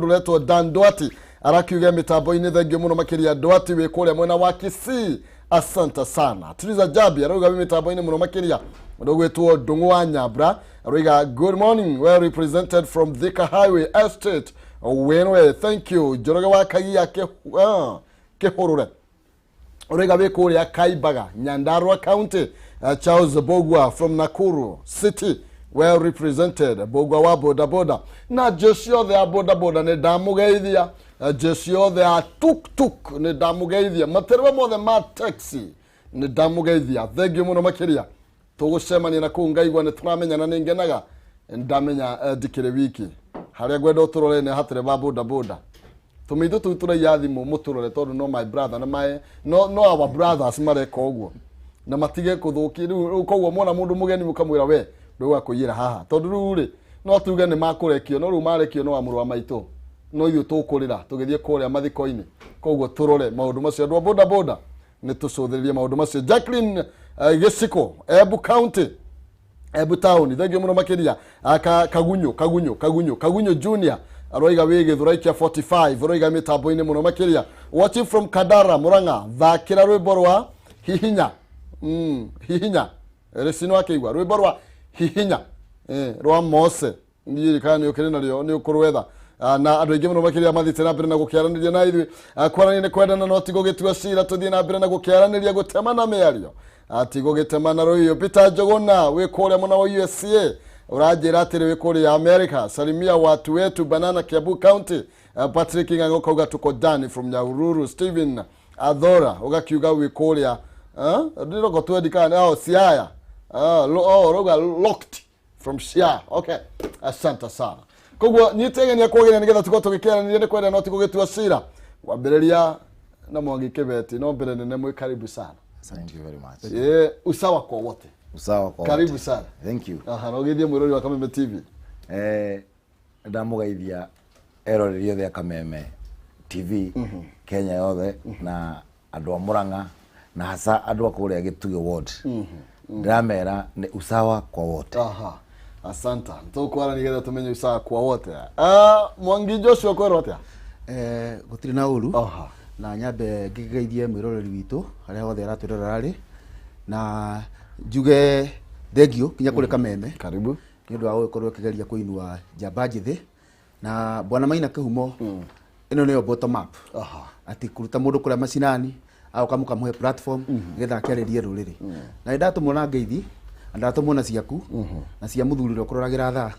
Ũretwo Dan Duarte arakiuga mĩtambo-inĩ, thengio mũno makĩria Duarte, wĩ kũrĩa mwena wa Kisii, asante sana. Triza Jabi arauga wĩ mĩtambo-inĩ mũno makĩria. Mũndũ ũgwĩtwo Ndũng'ũ wa Nyambra arauga, "Good morning, well represented from Thika Highway Estate Wenwe, thank you." Njoroge wa Kagia Kĩhũrũre ũraiga wĩ kũrĩa Kaimbaga, Nyandarua County. Charles Bogwa from Nakuru City, well represented. Bogwa wa boda boda na jeshi yothe ya boda boda nĩ ndamũgeithia. Jeshi yothe ya tuk tuk nĩ ndamũgeithia. Matereba mothe ma taxi nĩ ndamũgeithia, thengio mũno makĩria. Tũgũcemania na kũu, ngaigua nĩ tũramenyana, nĩ ngenaga ndamenya. Ndikĩrĩ wiki harĩa ngwenda ũtũrore nĩ hatereba boda boda tũmĩitũ tũu tũraiya thimũ, mũtũrore tondũ no my brother na my no our brothers mareka ũguo na matige kũthũkia rĩu. Koguo mwona mũndũ mũgeni mũkamwĩra we ndũgwa kũiyĩra haha, tondũ rĩu rĩ no tuge nĩ makũrekio, no rĩu marekio no wa mũrũ wa maitũ, no ithuĩ tũkũrĩra tũgĩthiĩ kũrĩa mathiko-inĩ. Koguo tũrore maũndũ macio, andũ a boda boda, nĩ tũcũthĩrĩrie maũndũ macio. Jacqueline Gĩciko, Embu County, Embu Town, thengio mũno makĩria. Kagunyo Kagunyo Kagunyo Kagunyo Junior aroiga wĩ Gĩthũrai kĩa 45, aroiga mĩtambo-inĩ mũno makĩria, watching from Kandara, Murang'a. Thakĩra rwĩmbo rwa Hihinya. Hihinya rĩcino akĩigua rwĩmbo rwa Hihinya, rwa Mose, niĩ kana nĩ ũkĩrĩ narĩo nĩ ũkũrwetha. Na andũ aingĩ mũno makĩria mathiĩte na mbere na gũkĩaranĩria na ithuĩ. Kwaranĩria nĩ kwendana no ti gũgĩtua cira. Tũthiĩ na mbere na gũkĩaranĩria, gũtemana mĩario ti gũgĩtemana rũhiũ. Peter Njũgũna wĩ kũrĩa mwena wa USA, ũranjĩra atĩrĩ wĩ kũrĩa America, salimia watu wetu Banana, Kiambu County. Patrick Ng'ang'o kauga tuko ndani from Nyahururu. Stephen Athora ũgakiuga wĩ kũrĩa ndĩroko twendi kana oh, Siaya. Oh, ũrauga locked from Siaya. Okay, asante sana. Koguo nyite genia kwagenia nigetha tukorwo tũgĩkĩaranĩria nĩ kwenda no ti gũgĩtua cira. Kwambĩrĩria na Mwangi Kĩbeti, no mbere nene mwĩ karibu sana. Thank you very much. Usawa kwa wote. Usawa kwa Karibu wote. sana. Thank you. Aha, na ũgĩthiĩ mwĩrori wa Kameme TV. Ndamũgeithia eroreri othe a Kameme TV Kenya yothe na andũ a Murang'a na hasa andũ a kũrĩa Gĩtugĩ ward. Ndĩramera nĩ usawa kwa wote. Aha, asante. Tũkwaranĩria nĩgetha tũmenye usawa kwa wote. Mwangi Joshua, kwĩrwo atĩa? Gũtirĩ na ũru. Na nyambe ngĩgeithie mwĩroreri witũ harĩa hothe aratwĩrorera rĩ, na njuge thengio kinya kũrĩ Kameme Karibu. nĩ ũndũ wa gũgĩkorwo ĩkĩgeria kũinua njamba njĩthĩ na bwana Maina Kĩhumo. Ĩno nĩyo bottom up, atĩ kũruta mũndũ kũrĩa macinani agoka mũkamũhe platform nĩgetha akĩarĩrie rũrĩrĩ. Na nĩ ndatũmwo na ngeithi na ndatũmwo na ciaku na cia mũthuri ũrĩa ũkũroragĩra thaa,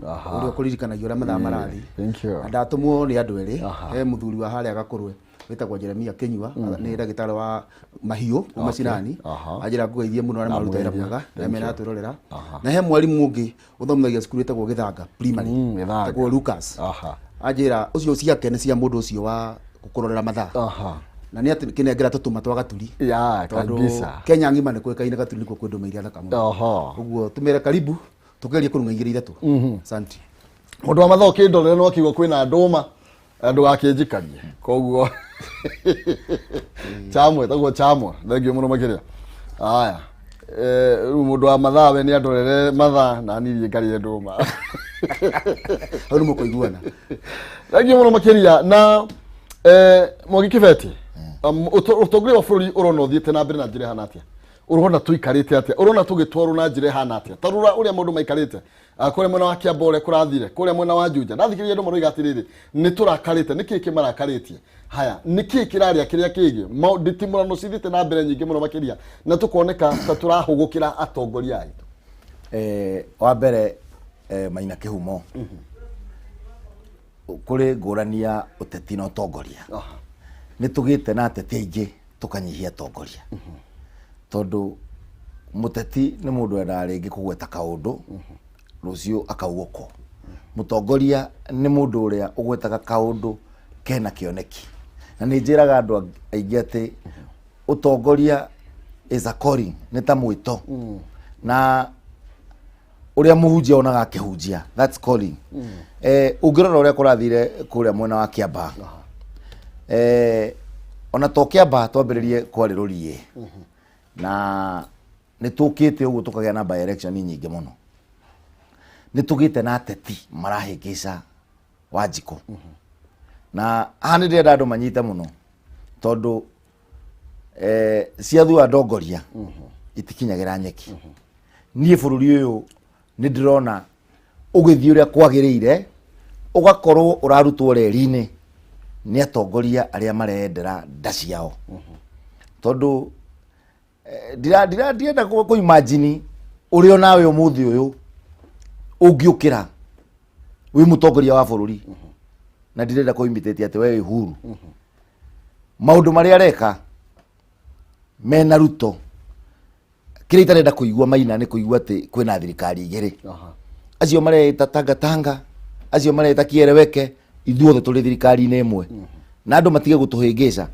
ũrĩa ũkũririkanagia ũrĩa mathaa marathiĩ. Thank you. Na ndatũmwo nĩ andũ erĩ. He mũthuri wa harĩa Gakũrwe wĩtagwo Jeremia Kĩnyua, nĩ ndagĩtarĩ wa mahiũ kuu macinani. Anjĩra ngũgeithie mũno arĩa maruta wĩra Ndamũgeithia. mwega na Thank mena you. atwĩrorera. Na he mwarimũ ũngĩ ũthomithagia cukuru ĩtagwo Gĩthanga Primary, Gĩthanga. ĩtagwo Lucas. Anjĩra ũcio ciake nĩ cia mũndũ ũcio wa gũkũrorera mathaa na nĩ atĩ kĩnengera tũtũma twa Gaturi, tondũ Kenya ng'ima nĩ kũĩkaine Gaturi nĩkuo kwĩ ndũma iria thaka mũno. Ũguo tũmere karibu tũgerie kũrung'a igĩrĩ ithatũ. Asante. Mũndũ wa mathaa ũkĩndorere no akiuga kwĩna ndũma, ndũgakĩnjikarie, koguo chamwe taguo chamwa, thengio mũno makĩria. Aya, rĩu mũndũ wa mathaa we nĩ andorere mathaa na niĩ thiĩ ngarĩe ndũma. Hau nĩ mũkũiguana. Thengio mũno makĩria. Na Mwangi Kĩbeti, ũtongoria wa bũrũri ũrona ũthiĩte na mbere na njĩra ĩhana atĩa? Ũrona tũikarĩte atĩa? Ũrona tũgĩtwarwo na njĩra ĩhana atĩa? Ta rora ũrĩa maũndũ maikarĩte. Kũrĩa mwena wa Kiambu, ũrĩa kũrathire kũrĩa mwena wa Juja, ndathikĩrĩria andũ maroiga atĩrĩrĩ, nĩ tũrakarĩte, nĩ kĩĩ kĩmarakarĩtie? Haya, nĩ kĩĩ kĩrarĩa kĩrĩa kĩngĩ? Nditimũrano cithiĩte na mbere nyingĩ mũno makĩria na tũkoneka ta tũrahũgũkĩra atongoria aitũ. Wa mbere, Maina Kĩhumo, kũrĩ ngũrani ya ũteti na ũtongoria. Nĩ tũgĩte na ateti aingĩ tũkanyihia atongoria, tondũ mũteti nĩ mũndũ wendaga rĩngĩ kũgweta kaũndũ rũciũ akaugũkwo. Mũtongoria nĩ mũndũ ũrĩa ũgwetaga kaũndũ kena kĩoneki, na nĩ njĩraga andũ aingĩ atĩ ũtongoria is a calling, nĩ ta mwĩto na ũrĩa mũhunjia onaga akĩhunjia, that's calling. Ũngĩrora ũrĩa kũrathire kũrĩa mwena wa Kiambaa, ona to Kiambaa, twambĩrĩrie kwarĩ rũriĩ na nĩ tũkĩte ũguo tũkagĩa na by election nyingĩ mũno, nĩ tũgĩte na ateti marahĩngĩca Wanjikũ. Na haha nĩ ndĩrenda andũ manyite mũno tondũ ciathua ndongoria itikinyagĩra nyeki. Niĩ bũrũri ũyũ nĩ ndĩrona ũgĩthiĩ ũrĩa kwagĩrĩire, ũgakorwo ũrarutwo reri-inĩ nĩ atongoria arĩa mareyendera nda ciao. Tondũ ndirenda kũ imagine ũrĩa onawe ũmũthĩ ũyũ ũngĩũkĩra wĩ mũtongoria wa bũrũri, na ndirenda kũ imitate atĩ we wĩ Uhuru. Maũndũ marĩa areka mena Ruto, kĩrĩa itarenda kũigua Maina nĩ kũigua atĩ kwĩna thirikari igĩrĩ. Acio mareita Tanga Tanga, acio mareita Kieleweke, ithuothe tũrĩ thirikari-inĩ ĩmwe. Na andũ matige gũtũhĩngĩca.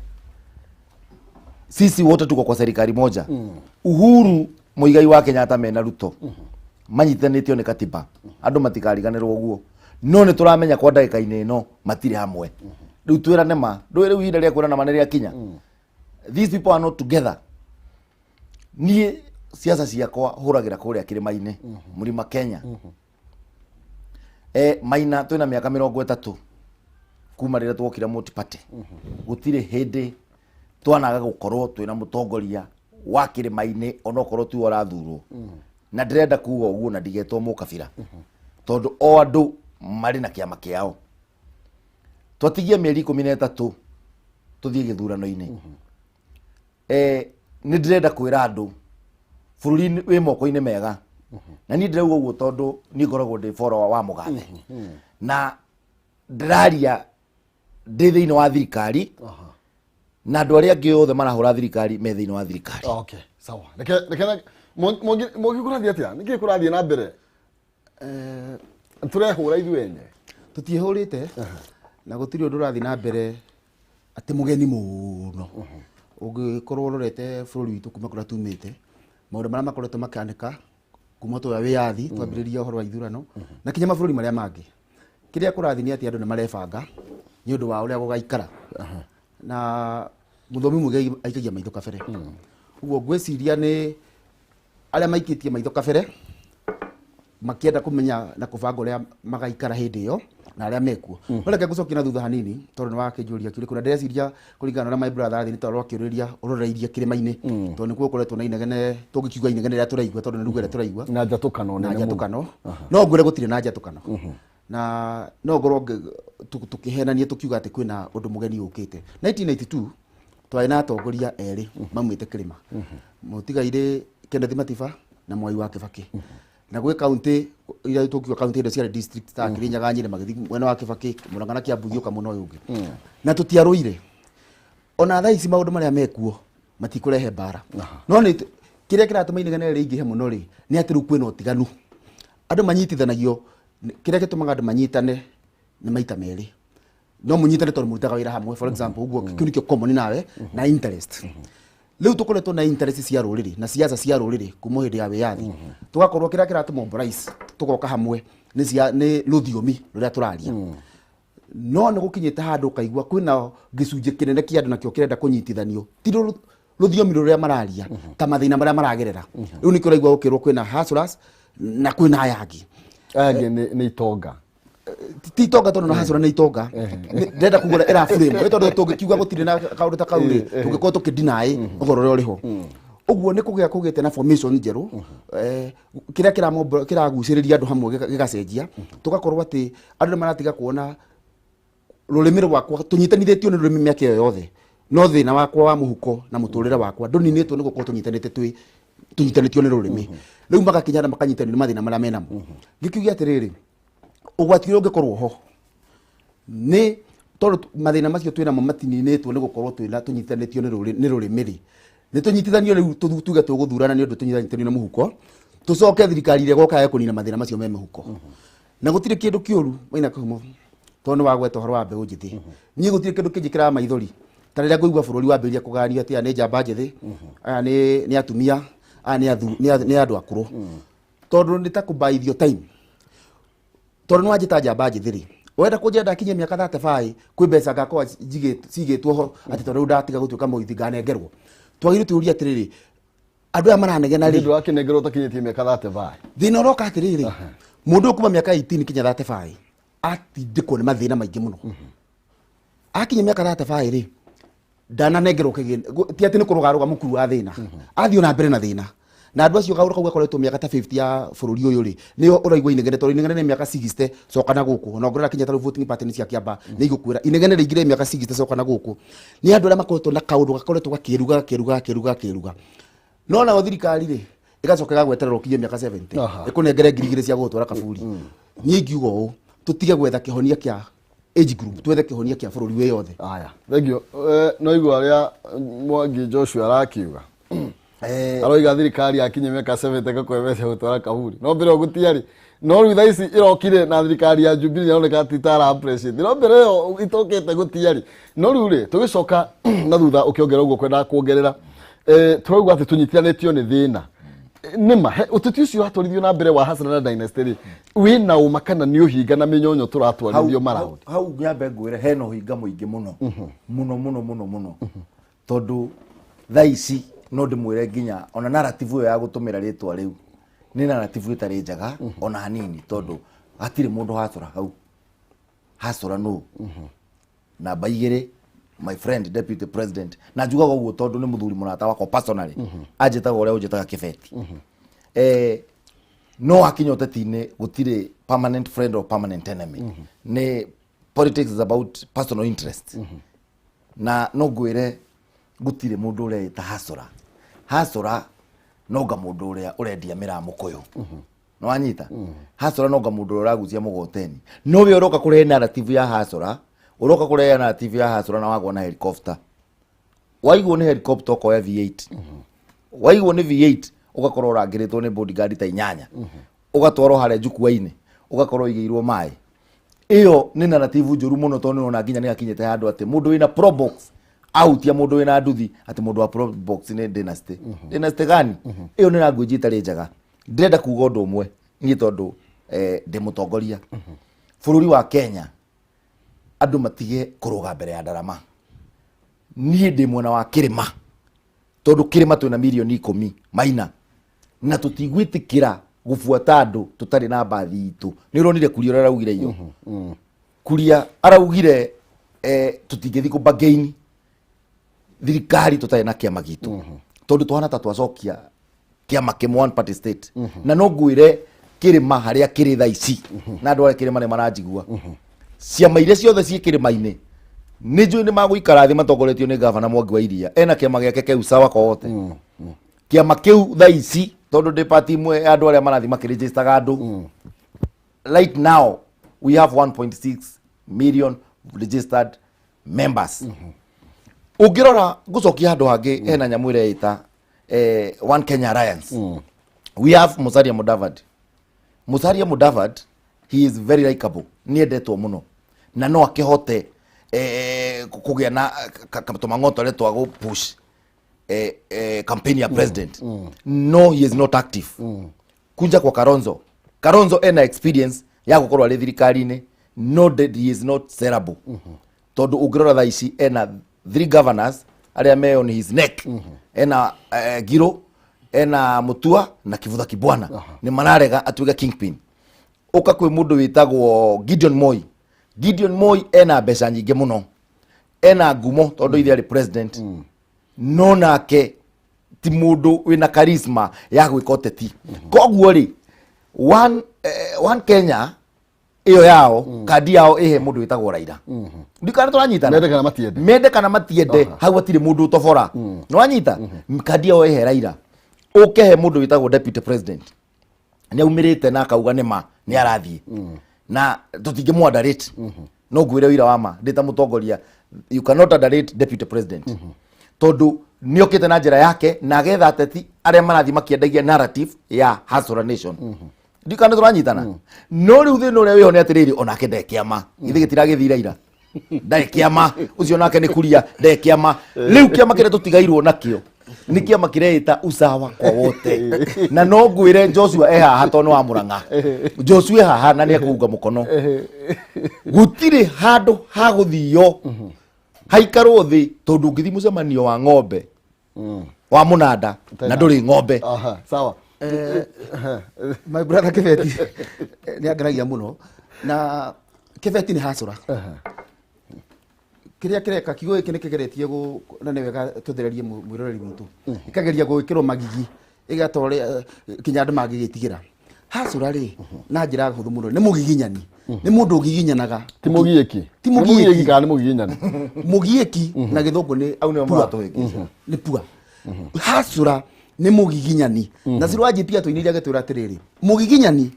Sisi wote tuko kwa serikali moja. Uhuru Muigai wa Kenyatta mena Ruto manyitithanĩtio nĩ katiba. Andũ matikariganĩrwo ũguo. No nĩ tũramenya kwa ndagĩka-inĩ ĩno matirĩ hamwe. Rĩu twĩrane ma, ndũĩ rĩu ihinda rĩa kwĩrana ma nĩ rĩakinya. These people are not together. Niĩ siasa ciakwa hũragĩra kũrĩa kĩrĩma-inĩ, Mlima Kenya. Maina twĩna mĩaka 30 kuma rĩrĩa twokire multi-party. Gũtirĩ hĩndĩ twanaga gũkorwo twĩna mũtongoria wa kĩrĩma-inĩ onokorwo tiwe ũrathurwo. Na ndĩrenda kuga ũguo na ndigetwo mũkabira, tondũ o andũ marĩ na kĩama kĩao. Twatigia mĩeri 13 tũthiĩ gĩthurano-inĩ. Nĩ ndĩrenda kwĩra andũ bũrũri wĩ moko-inĩ mega. Na niĩ ndĩrauga ũguo tondũ niĩ ngoragwo ndĩ follower wa Mũgathe. Na ndĩraria ndĩ thĩinĩ wa thirikari, na andũ arĩa angĩ othe marahũra thirikari me thĩinĩ wa thirikari. Okay, sawa. Reke reke Mwangi kũrathiĩ atĩa? Nĩkĩ kũrathiĩ na mbere? Tũrehũra ithuĩ ene. Tũtiĩhũrĩte na gũtirĩ ũndũ ũrathiĩ na mbere atĩ mũgeni mũno. Ũngĩkorwo ũrorete bũrũri witũ kuma kũrĩa tumĩte, maũndũ marĩa makoretwo makĩhanĩka kuma twoya wĩyathi, twambĩrĩria ũhoro wa ithurano na kinya mabũrũri marĩa mangĩ, kĩrĩa kũrathiĩ nĩ atĩ andũ nĩ marebanga nĩ ũndũ wa ũrĩa gũgaikara. Na mũthomi mũgĩ aikagia maitho kabere. Ũguo ngwĩciria nĩ arĩa maikĩtie maitho kabere makĩenda kũmenya na kũbanga ũrĩa magaikara hĩndĩ ĩyo na arĩa mekuo. No reke ngũcokie na thutha hanini tondũ nĩ wakĩnjũria kĩũria kĩu, na ndĩreciria kũringana na ũrĩa my brother arathiĩ nĩ tondũ akĩũrĩria ũroreirie kĩrĩma-inĩ, tondũ nĩkuo gũkoretwo na inegene, tũngĩkiuga inegene rĩrĩa tũraigua tondũ nĩ ruga ĩrĩa tũraigua na njatũkano na nene mũno. Njatũkano. No ngwĩre gũtirĩ na njatũkano, na no ngorwo tũkĩhenania tũkiuga atĩ kwĩna ũndũ mũgeni ũkĩte. 1992 twarĩ na atongoria erĩ maumĩte kĩrĩma, mũtigairĩ Kenneth Matiba na Mwai wa Kibaki. Na gwĩ kaunti iria tũkiuga kaunti iria ciarĩ district ta Kirinyaga, Nyĩrĩ magĩthiĩ mwena wa Kibaki, Murang'a na Kiambu igĩũka mwena ũyũ ũngĩ, na tũtiarũire. Ona thaa ici maũndũ marĩa mekuo matikũrehe mbara, no nĩ kĩrĩa kĩratũma inegene rĩingĩhe mũno rĩ nĩ atĩ rĩu kwĩna ũtiganu. Andũ manyitithanagio, kĩrĩa gĩtũmaga andũ manyitane nĩ maita merĩ. No mũnyitane tondũ mũrutaga wĩra hamwe, for example, ũguo kĩu nĩkĩo common nawe na interest. Rĩu tũkoretwo na interest cia rũrĩrĩ na siasa cia rũrĩrĩ kuma hĩndĩ ya wĩyathi, tũgakorwo kĩrĩa kĩratũ mobilize tũgoka hamwe nĩ cia nĩ rũthiomi rũrĩa tũraria. No nĩ gũkinyĩte handũ ũkaigua kwĩna gĩcunjĩ kĩnene kĩa andũ nakĩo kĩrenda kũnyitithanio ti rũthiomi rũrĩa mararia ta mathĩna marĩa maragerera. Rĩu nĩkĩo ũraigua gũkĩrwo kwĩna hustlers na kwĩna aya angĩ. Aya angĩ nĩ itonga. Ti itonga, tondũ na hustler nĩ itonga. Ndĩrenda kuga ũrĩa ĩra frame nĩ tondũ tũngĩkiuga gũtirĩ na kaũndũ ta kau rĩ, tũngĩkorwo tũkĩ-deny ũhoro ũrĩa ũrĩ ho. Ũguo nĩ kũgĩa kũgĩte na formation njerũ, kĩrĩa kĩragucĩrĩria andũ hamwe gĩgacenjia, tũgakorwo atĩ andũ nĩ maratiga kuona rũrĩmĩ rwakwa tũnyitanithĩtio nĩ rũrĩmĩ mĩaka ĩyo yothe, no thĩna wakwa wa mũhuko na mũtũrĩre wakwa ndũninĩtwo nĩ gũkorwo tũnyitanĩte twĩ tũnyitanĩtio nĩ rũrĩmĩ. Rĩu magakinya na makanyitanio nĩ mathĩna marĩa menamo. Ngĩkiuge atĩrĩrĩ, ũgwati ũrĩa ũngĩkorwo ho nĩ tondũ mathĩna macio twĩnamo matininĩtwo nĩ gũkorwo twĩna tũnyitanĩtio nĩ rũrĩmĩ rĩ, nĩ tũnyitithanio rĩu tuge tũgũthurana nĩ ũndũ tũnyitanĩtio na mũhuko, tũcoke thirikari ĩrĩa ĩgoka ya kũnina mathĩna macio me mũhuko. Na gũtirĩ kĩndũ kĩũru, Maina Kĩhumo, tondũ nĩ wagweta ũhoro wa mbeũ njĩthĩ. Niĩ gũtirĩ kĩndũ kĩnjĩkĩraga maithori ta rĩrĩa ngũigua bũrũri wambĩrĩria kũgayanio atĩ aya nĩ njamba njĩthĩ, aya nĩ atumia, aya nĩ andũ akũrũ, tondũ nĩ ta kũbaithio time. Tondũ nĩ wanjĩta njamba njĩthĩ rĩ, wenda kũnjĩra ndakinyia mĩaka 35 kwĩ mbeca ngakorwo cigĩtwo ho atĩ tondũ rĩu ndatiga gũtuĩka mũithi nganengerwo? Twagĩrĩirwo twĩũrie atĩrĩrĩ, andũ aya maranegena rĩ, Ndũ wakĩnengerwo ũtakinyĩtie mĩaka 35? Thĩna ũroka atĩrĩrĩ, mũndũ ũyũ kuma mĩaka 18 kinya 35 atindĩkwo nĩ mathĩna maingĩ mũno. Akinya mĩaka 35 rĩ, ndananengerwo kĩgĩna. Ti atĩ nĩ kũrũgarũga mũkuru wa thĩna, athiĩ ona mbere na thĩna na andũ acio gaũrũ kau gakoretwo mĩaka ta 50 ya bũrũri ũyũ rĩ, nĩyo ũraigua inegene, tondũ inegene nĩ mĩaka 60 coka na gũkũ. Ona ũngĩrora kinya ta rĩu voting pattern cia Kĩamba nĩ igũkwĩra inegene rĩingĩre mĩaka 60 coka na gũkũ. Nĩ andũ arĩa makoretwo na kaũndũ gakoretwo gakĩruga gakĩruga gakĩruga gakĩruga, no nayo thirikari rĩ, ĩgacoka ĩgagweterera ũkinye mĩaka 70 ĩkũnengere 2,000 cia gũgũtwara kaburi. Niĩ ingiuga ũũ, tũtige gwetha kĩhonia kĩa age group, twethe kĩhonia kĩa bũrũri wĩ yothe. Aya, thank you. No igua arĩa Mwangi Joshua arakiuga, aroiga thirikari yakinya mĩaka 70 ĩgakũhe gũtwara kaburi, no mbere ĩyo gũtiarĩ. No rĩu thaa ici ĩrokire na thirikari ya Jubilee ĩroneka ti ta ara appreciate, no mbere ĩyo itokĩte gũtiarĩ. No rĩu rĩ, tũgĩcoka na thutha, ũkĩongerera ũguo kwendaga kuongerera, tũrauga atĩ tũnyitithanĩtio nĩ thĩna. Nĩma ũteti ũcio watwarithio na mbere wa Hassan na dynasty rĩ, wĩna ũma kana nĩ ũhinga na mĩnyonyo tũratwarithio maraũndi? Hau nyambe ngwĩre hena ũhinga mũingĩ mũno mũno mũno mũno mũno, tondũ thaa ici no ndĩmwĩre nginya ona narrative ĩyo ya gũtũmĩra rĩtwa rĩu nĩ narrative ĩtarĩ njega ona hanini, tondũ hatirĩ mũndũ hacora hau. Hacora nũ? Namba igĩrĩ, my friend deputy president, na njugaga ũguo tondũ nĩ mũthuri mũrata wakwa personally, anjĩtaga ũrĩa ũnjĩtaga kĩbeti. No akinya ũteti-inĩ gũtirĩ permanent friend or permanent enemy. Nĩ politics is about personal interest, na no ngwĩre gũtirĩ mũndũ ũreĩta hacora. Hacora nonga mũndũ ũrĩa ũrendia mĩraa mũkũyũ, nĩwanyita? Hacora nonga mũndũ ũrĩa ũragucia mũgoteni. No we ũroka kũrehe narrative ya hacora, ũroka kũrehe narrative ya hacora na wagwa na helicopter, waigwo nĩ helicopter ũkoya V8, waigwo nĩ V8 ũgakorwo ũrangĩrĩtwo nĩ bodyguard ta inyanya, ũgatwarwo harĩa njukua-inĩ, ũgakorwo ũigĩirwo maĩ. Ĩyo nĩ narrative njũru mũno, tondũ nĩwona nginya nĩ akinyĩte handũ atĩ mũndũ wĩna probox ahutia mũndũ wĩna nduthi, atĩ mũndũ wa probox nĩ dynasty. Dynasty gani ĩyo? Nĩ language ĩtarĩ njega. Ndĩrenda kuga ũndũ ũmwe niĩ, tondũ ndĩ mũtongoria bũrũri wa Kenya, andũ matige kũrũga mbere ya ndarama. Niĩ ndĩ mwena wa kĩrĩma, tondũ kĩrĩma twĩna mirioni 10 maina, na tũtigwĩtĩkĩra gũbuata andũ tũtarĩ na mbathi itũ. Nĩ ũronire Kuria ũrĩa araugire iyo? Kuria araugire tũtingĩthiĩ kũ bargain thirikari tũtarĩ na kĩama gitũ, tondũ twana ta twacokia kĩama kĩmwe, one party state. Na no ngwĩre kĩrĩma harĩa kĩrĩ thaa ici, na andũ arĩa kĩrĩma nĩ maranjigua, ciama iria ciothe ciĩ kĩrĩma-inĩ nĩ njũĩ nĩ magũikara thĩ matongoretio nĩ gavana Mwangi wa Iria, ena kĩama gĩake kĩu sawa kwa wote. Kĩama kĩu thaa ici, tondũ ndĩ party imwe ya andũ arĩa marathiĩ makĩregistaga andũ, right now we have 1.6 million registered members. Ũngĩrora ngũcokia handũ hangĩ, hena nyamũ ĩrĩa ĩta One Kenya Alliance. We have Musalia Mudavadi. Musalia Mudavadi, he is very likable, nĩ endetwo mũno, na no akĩhote kũgĩa na tũmang'oto twa gũ push campaign ya president, no he is not active. Kunja kwa Kalonzo, Kalonzo ena experience ya gũkorwo arĩ thirikari-inĩ, no he is not sellable, tondũ ũngĩrora thaa ici ena three governors arĩa me on his neck. Ena Ngiro, ena Mutua na Kivutha Kibwana, nĩ mararega atuĩke kingpin. Ũka kwĩ mũndũ wĩtagwo Gideon Moi. Gideon Moi ena mbeca nyingĩ mũno, ena ngumo tondũ ithe arĩ president, no nake ti mũndũ wĩna charisma ya gwĩka ũteti. Koguo rĩ, one Kenya ĩyo yao, kandi yao ĩhe mũndũ wĩtagwo Raila. Ndikana tũranyitana? Mende kana matiende. Mende kana matiende, hau hatirĩ mũndũ ũtobora. Nĩwanyita? Kandi yao ĩhe Raila, ũkehe mũndũ wĩtagwo deputy president. Nĩ aumĩrĩte na akauga nĩ ma nĩ arathiĩ, na tũtingĩmũ underrate. No ngwĩre ũira wa ma, ndĩ ta mũtongoria, you cannot underrate deputy president, tondũ nĩ okĩte na njĩra yake na agetha ateti arĩa marathiĩ makĩendagia narrative ya Hustler Nation. Ndikana tũranyitana? No rĩu thĩna ũrĩa wĩho nĩ atĩrĩrĩ, onake ndarĩ kĩama, githĩ gĩtiragĩthira ira? Ndarĩ kĩama ũcio, nake nĩ kuria ndarĩ kĩama. Rĩu kĩama kĩrĩa tũtigairwo nakĩo nĩ kĩama kĩreĩta usawa kwa wote. Na no ngwĩre Joshua e haha, tondũ nĩ wa Mũrang'a. Joshua e haha na nĩ ekũunga mũkono. Gũtirĩ handũ ha gũthio haikarwo thĩ, tondũ ũngĩthiĩ mũcemanio wa ng'ombe wa mũnanda na ndũrĩ ng'ombe. Aha, sawa. My brother Kĩbeti nĩ angeragia mũno, na Kĩbeti nĩ hacũra. Kĩrĩa kĩreka kiugo gĩkĩ nĩ kĩgeretie na nĩ wega tũthererie mwĩroreri witũ, ĩkageria gwĩkĩrwo magigi ĩgatore kinya andũ mangĩgĩtigĩra. Hacũra rĩ, na njĩra hũthũ mũno, nĩ mũgiginyani, nĩ mũndũ ũgiginyanaga. Ti mũgiĩki? Ti mũgiĩki. Mũgiĩki kana nĩ mũgiginyani? Mũgiĩki na gĩthũngũ nĩ Au nĩo pua. maratũhĩngĩca. Nĩ pua. Hacũra nĩ mũgiginyani, na Ciro wa GP atũinĩire agĩtwĩra atĩrĩrĩ, mũgiginyani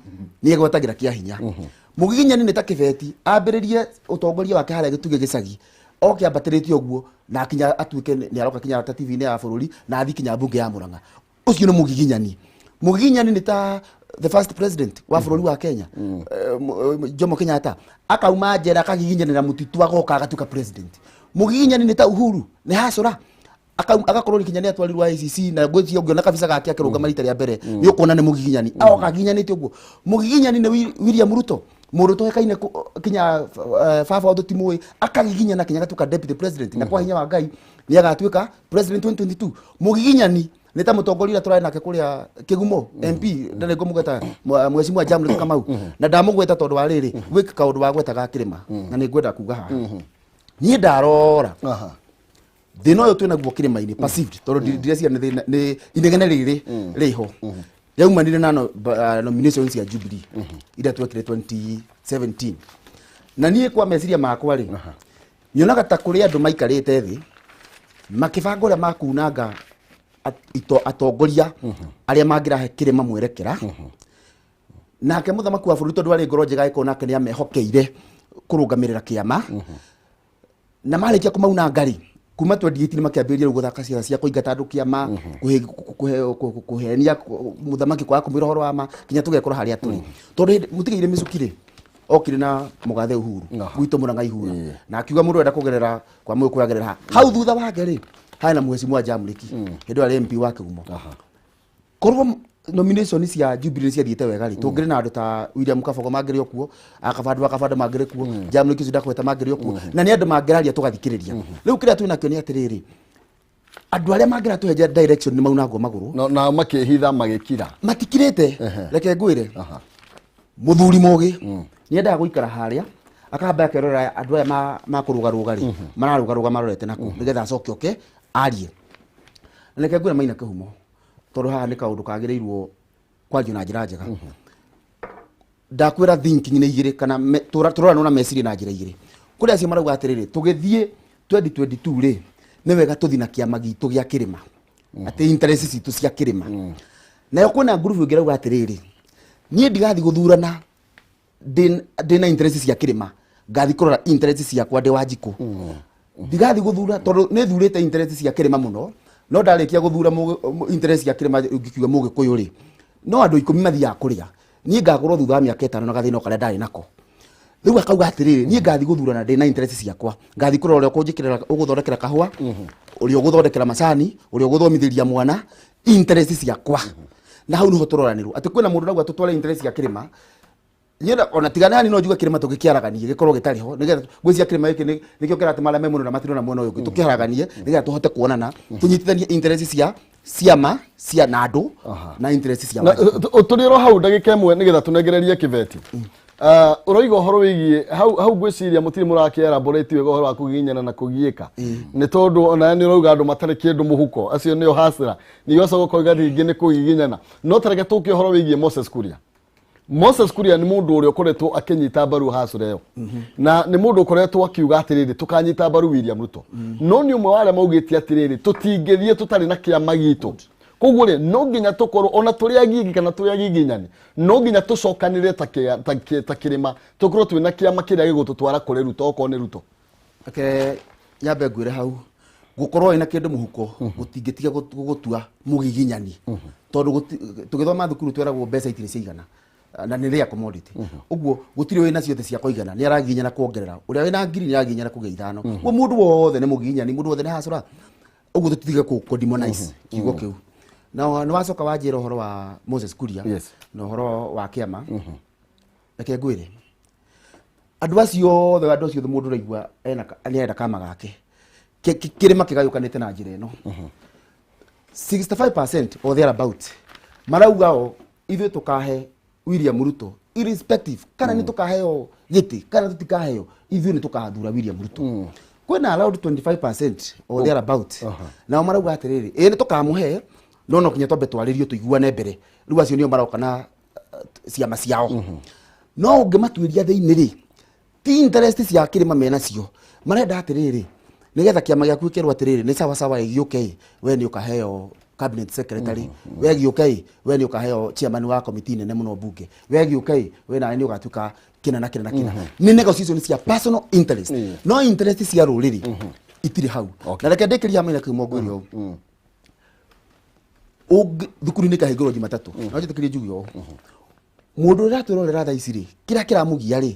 nĩ egwatagĩra kĩa hinya. Mũgiginyani nĩ ta kĩbeti, ambĩrĩrie ũtongoria wake harĩa gĩtugĩ gĩcagi, oke ambatĩrĩte ũguo na akinya atuĩke nĩ aroka kinya ta TV-inĩ ya bũrũri na athiĩ kinya mbunge ya Murang'a. Ũcio nĩ mũgiginyani. Mũgiginyani nĩ ta the first president wa bũrũri wa Kenya, Jomo Kenyatta, akauma njera akagiginyanĩra mũtitu, agoka agatuĩka president. Mũgiginyani nĩ ta Uhuru, nĩ hacũra. Agakorwo nginya nĩ atwarirwo ICC, na ngwĩciria ũngĩona kabisa gake akĩrũgama rita rĩa mbere nĩ ũkuona nĩ mũgiginyani, agoka agiginyanĩte ũguo. Mũgiginyani nĩ William Ruto, mũndũ toĩkaine kinya baba wa tũtimũĩ, akagiginyana kinya agatuĩka deputy president, na kwa hinya wa Ngai nĩ agatuĩka president 2022. Mũgiginyani nĩ ta mũtongoria ũrĩa tũrarĩ nake kũrĩa Kĩgumo, MP, ndarĩ ngũmũgweta, Mheshimiwa Jamleck Kamau, na ndamũgweta tondũ wa rĩrĩ, gwĩ kaũndũ wagwetaga kĩrĩma na nĩ ngwenda kuga haha. Niĩ ndarora thĩna ũyũ twĩnaguo kĩrĩma-inĩ, perceived, tondũ ndireciria nĩ thĩna, nĩ inegene rĩrĩ rĩho rĩaumanire na nomination cia Jubilee iria twekire 2017. Na niĩ kwa meciria makwa rĩ, nyonaga ta kũrĩ andũ maikarĩte thĩ makĩbanga ũrĩa makunanga atongoria arĩa mangĩrahe kĩrĩma mwerekera. Nake mũthamaki wa bũrũri, tondũ arĩ ngoro njega, agĩkorwo nake nĩ amehokeire kũrũgamĩrĩra kĩama, na marĩkia kũmaunanga rĩ, kuma 2018 makĩambĩrĩria rĩu gũthaka ciaca cia kũingata andũ kĩama, kũhenia mũthamaki, kwaga kũmwĩra ũhoro wa ma, nginya tũgekora harĩa tũrĩ. Tondũ hĩndĩ mũtigaire Mĩcuki rĩ, okire na mũgathe Uhuru gwitũ Murang'a ihura, na akiuga mũndũ enda kũgerera kwa mũgĩkũyũ agerera haha. Hau thutha wake rĩ, harĩ na Mheshimiwa Jamliki, hĩndĩ ĩyo arĩ MP wa Kĩgumo. Korwo nomination cia Jubilee ciathiĩte wega rĩ, tũngĩrĩ na andũ ta William Kabogo mangĩrĩ o kuo, akabandũ akabandũ mangĩrĩ kuo, Jamliki ũcio ndakweta mangĩrĩ o kuo, na nĩ andũ mangĩraria tũgathikĩrĩria. Rĩu kĩrĩa twĩ nakĩo nĩ atĩrĩrĩ, andũ arĩa mangĩratũhe direction nĩ maunangwo magũrũ. No, na makĩhitha magĩkira. Matikirĩte. Reke ngwĩre, mũthuri mũgĩ nĩ endaga gũikara harĩa akamba akerora andũ aya makũrũgarũga rĩ, mararũgarũga marorete naku, nĩgetha acoke oke arie. Na reke ngwĩre Maina Kĩhumo, tondũ haha nĩ kaũndũ kagĩrĩirwo kwario na njĩra njega. Ndakwĩra thinking nĩ igĩrĩ, kana tũroranwo na meciria na njĩra igĩrĩ. Kũrĩ acio marauga atĩrĩrĩ, tũgĩthiĩ 2022 rĩ, nĩ wega tũthiĩ na kĩama gitũ gĩa kĩrĩma, atĩ interest citũ cia kĩrĩma. Nayo kwĩna ngurubu ĩngĩ ĩrauga atĩrĩrĩ, niĩ ndigathiĩ gũthurana ndĩna interest cia kĩrĩma, ngathi kũrora interest ciakwa ndĩ Wanjikũ. Ndigathi gũthura tondũ nĩ thurĩte interest cia kĩrĩma mũno, no ndarĩkia gũthura interest cia kĩrĩma, ngĩkiuga mũgĩkũyũ rĩ, no andũ 10 mathiaga kũrĩa, niĩ ngakorwo thutha wa mĩaka 5 na gathĩna o karĩa ndarĩ nako. Rĩu akauga atĩrĩrĩ, niĩ ngathi gũthurana ndĩ na interest ciakwa, ngathi kũrora ũrĩa ũkũnjĩkĩrĩra, ũgũthondekera kahũa, ũrĩa ũgũthondekera macani, ũrĩa ũgũthomithĩria mwana, interest ciakwa. Na hau niho tũroranĩrwo atĩ kwĩna mũndũ ũrauga tũtware interest cia kĩrĩma. Niĩ ona tigana yani no njuge kĩrĩma tũgĩkĩaraganie gĩkorwo gĩtarĩ ho, nĩgetha ngwĩciria kĩrĩma gĩkĩ nĩkĩo kĩratũma arĩa me mwena ũrĩa matirona mwena ũyũ ũngĩ, tũkĩharaganie nĩgetha tũhote kuonana, tũnyitithanie interest cia ciama cia na andũ na interest cia Na, Wanjikũ. Tũrĩ oro hau ndagĩka ĩmwe nĩgetha tũnengererie kĩbeti. Ũroiga ũhoro wĩgiĩ hau hau, ngwĩciria mũtirĩ mũrakĩelaborate wega ũhoro wa kũgiginyana na kũgiĩka, nĩ tondũ ona nĩ ũrauga andũ matarĩ kĩndũ mũhuko, acio nĩo hasira, ningĩ ũgacoka ũkoiga rĩngĩ nĩ kũgiginyana. No tareke tũke ũhoro wĩgiĩ Moses Kuria. Moses Kuria nĩ mũndũ ũrĩa ũkoretwo akĩnyita mbaru hasira ĩyo, na nĩ mũndũ ũkoretwo akiuga atĩrĩrĩ, tũkanyita mbaru William Ruto, no nĩ ũmwe wa arĩa maugĩte atĩrĩrĩ, tũtingĩthiĩ tũtarĩ na kĩama gitũ. Koguo rĩ, no nginya tũkorwo ona tũrĩ agigi kana tũrĩ agiginyani, no nginya tũcokanĩrĩre ta kĩrĩma, tũkorwo twĩna kĩama kĩrĩa gĩgũtũtwara kũrĩ Ruto, okorwo nĩ Ruto. Reke nyambe ngwĩre, hau gũkorwo wĩna kĩndũ mũhuko gũtingĩtiga gũgũtua mũgiginyani, tondũ tũgĩthoma thukuru tweragwo mbeca itirĩ ciaigana na nĩ rĩa commodity. Ũguo gũtirĩ wĩna ciothe cia kũigana, nĩ aragiginyana kuongerera, ũrĩa wĩna 1000 nĩ aragiginyana kũgĩa 5. Ũguo mũndũ wothe nĩ mũgiginyani, mũndũ wothe nĩ hacũra. Ũguo tũtige kũ demonize kiugo kĩu. Na nĩ wacoka wanjĩra ũhoro wa Moses Kuria na ũhoro wa kĩama. Reke ngwĩre, andũ acio othe mũndũ ũraigua ena nĩ arenda kama gake. Kĩrĩma kĩgayũkanĩte na njĩra ĩno: 65% or thereabout marauga o ithuĩ tũkahe William Ruto irrespective kana nĩ tũkaheo gĩtĩ kana tũtikaheo, ithuĩ nĩ tũkathura William Ruto. Kwĩna around 25% or thereabout, nao marauga atĩrĩrĩ, ĩĩ nĩ tũkamũhe, no no kinya twambe twarĩrio tũiguane mbere. Rĩu acio nĩo maroka na ciama ciao, no ũngĩmatuĩria thĩinĩ rĩ, ti interest cia kĩrĩma menacio. Marenda atĩrĩrĩ, nĩgetha kĩama gĩaku gĩkerwo atĩrĩrĩ, nĩ sawa sawa, ĩgĩũke we nĩ ũkaheo cabinet secretary, we gĩũke we nĩ ũkaheo chairman wa committee nene mũno bunge, we gĩũke we nawe nĩ ũgatuĩka kĩna na kĩna na kĩna. Nĩ negotiation cia personal interest, no interest cia rũrĩrĩ itirĩ hau. Na reke ndĩkĩrie hamwe na kĩhumo ngwĩre ũũ. Thukuru-inĩ ikahingũrwo Jumatatũ, no njĩtĩkĩrie njuge ũũ, mũndũ ũrĩa ũratwĩrorera thaa ici rĩ, kĩrĩa kĩramũgia rĩ,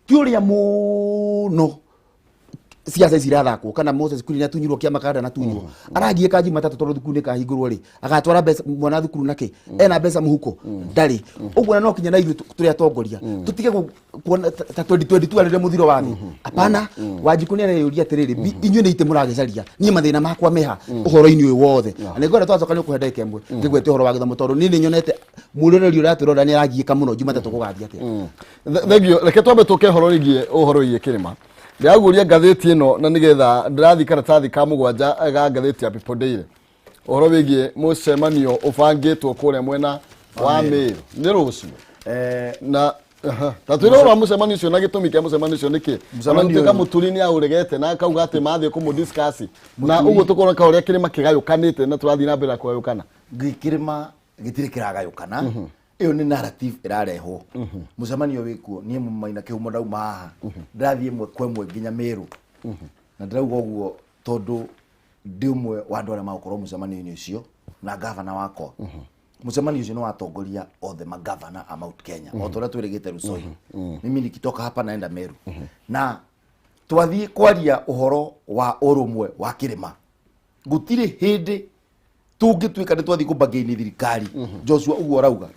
ti ũrĩa mũno ciaca ici irathakwo kana Moses Kuria nĩatunyirwo kĩama kana ndanatunywo. Aragiĩka Jumatatũ tondũ thukuru nĩ kahingũrwo rĩ, agatwara mbeca mwana thukuru nakĩ? Ena mbeca mũhuko? Ndarĩ. Ũguo na no kinya na ithuĩ tũrĩ atongoria tũtige kuona ta 2022 arĩrĩa mũthiro wa thĩ. Apana, Wanjikũ nĩ areyũria atĩrĩrĩ, inyuĩ nĩ itĩ mũragĩcaria, niĩ mathĩna makwa meha ũhoro-inĩ ũyũ wothe? Na nĩngwenda twacoka nĩ ũkũhe ndagĩka ĩmwe ngĩgwete ũhoro wa gĩthomo, tondũ niĩ nĩ nyonete mwĩroreri ũrĩa atwĩrorera nĩ aragiĩka mũno Jumatatũ gũgathiĩ atĩa. Thengiũ. Reke twambe tũke ũhoro wĩgiĩ kĩrĩma. Ndĩraguũria ngathĩti ĩno na nĩgetha ndĩrathiĩ karatathi ka mũgwanja ga ngathĩti ya People Daily, ũhoro wĩgiĩ mũcemanio ũbangĩtwo kũrĩa mwena wa Meru nĩ rũciũ. Na aha, ta twĩre ũhoro wa mũcemanio ũcio na gĩtũmi kĩa mũcemanio ũcio nĩkĩ, ona Mũcemanio gũtuĩka ũyũ- Mũturi nĩ aũregete na akauga atĩ mathiĩ kũmũ-discuss, na ũguo tũkona ka ũrĩa kĩrĩma kĩgayũkanĩte na tũrathiĩ na mbere na kũgayũkana. Kĩrĩma gĩtirĩ kĩragayũkana, ĩyo nĩ narrative ĩrarehwo. Mũcemanio wĩkuo, niĩ Maina Kĩhumo ndauma haha ndĩrathiĩ ĩmwe kwa ĩmwe nginya Meru, na ndĩrauga ũguo tondũ ndĩ ũmwe wa andũ arĩa magũkorwo mũcemanio-inĩ ũcio na gavana wakwa. Mũcemanio ũcio nĩ watongoria othe magavana a Mount Kenya, o ta ũrĩa twĩrĩgĩte Lusoi. Mimi nikitoka hapa naenda Meru na twathiĩ kwaria ũhoro wa ũrũmwe wa kĩrĩma. Gũtirĩ hĩndĩ tũngĩtuĩka nĩ twathiĩ kũbangĩini thirikari, Joshua, ũguo ũrauga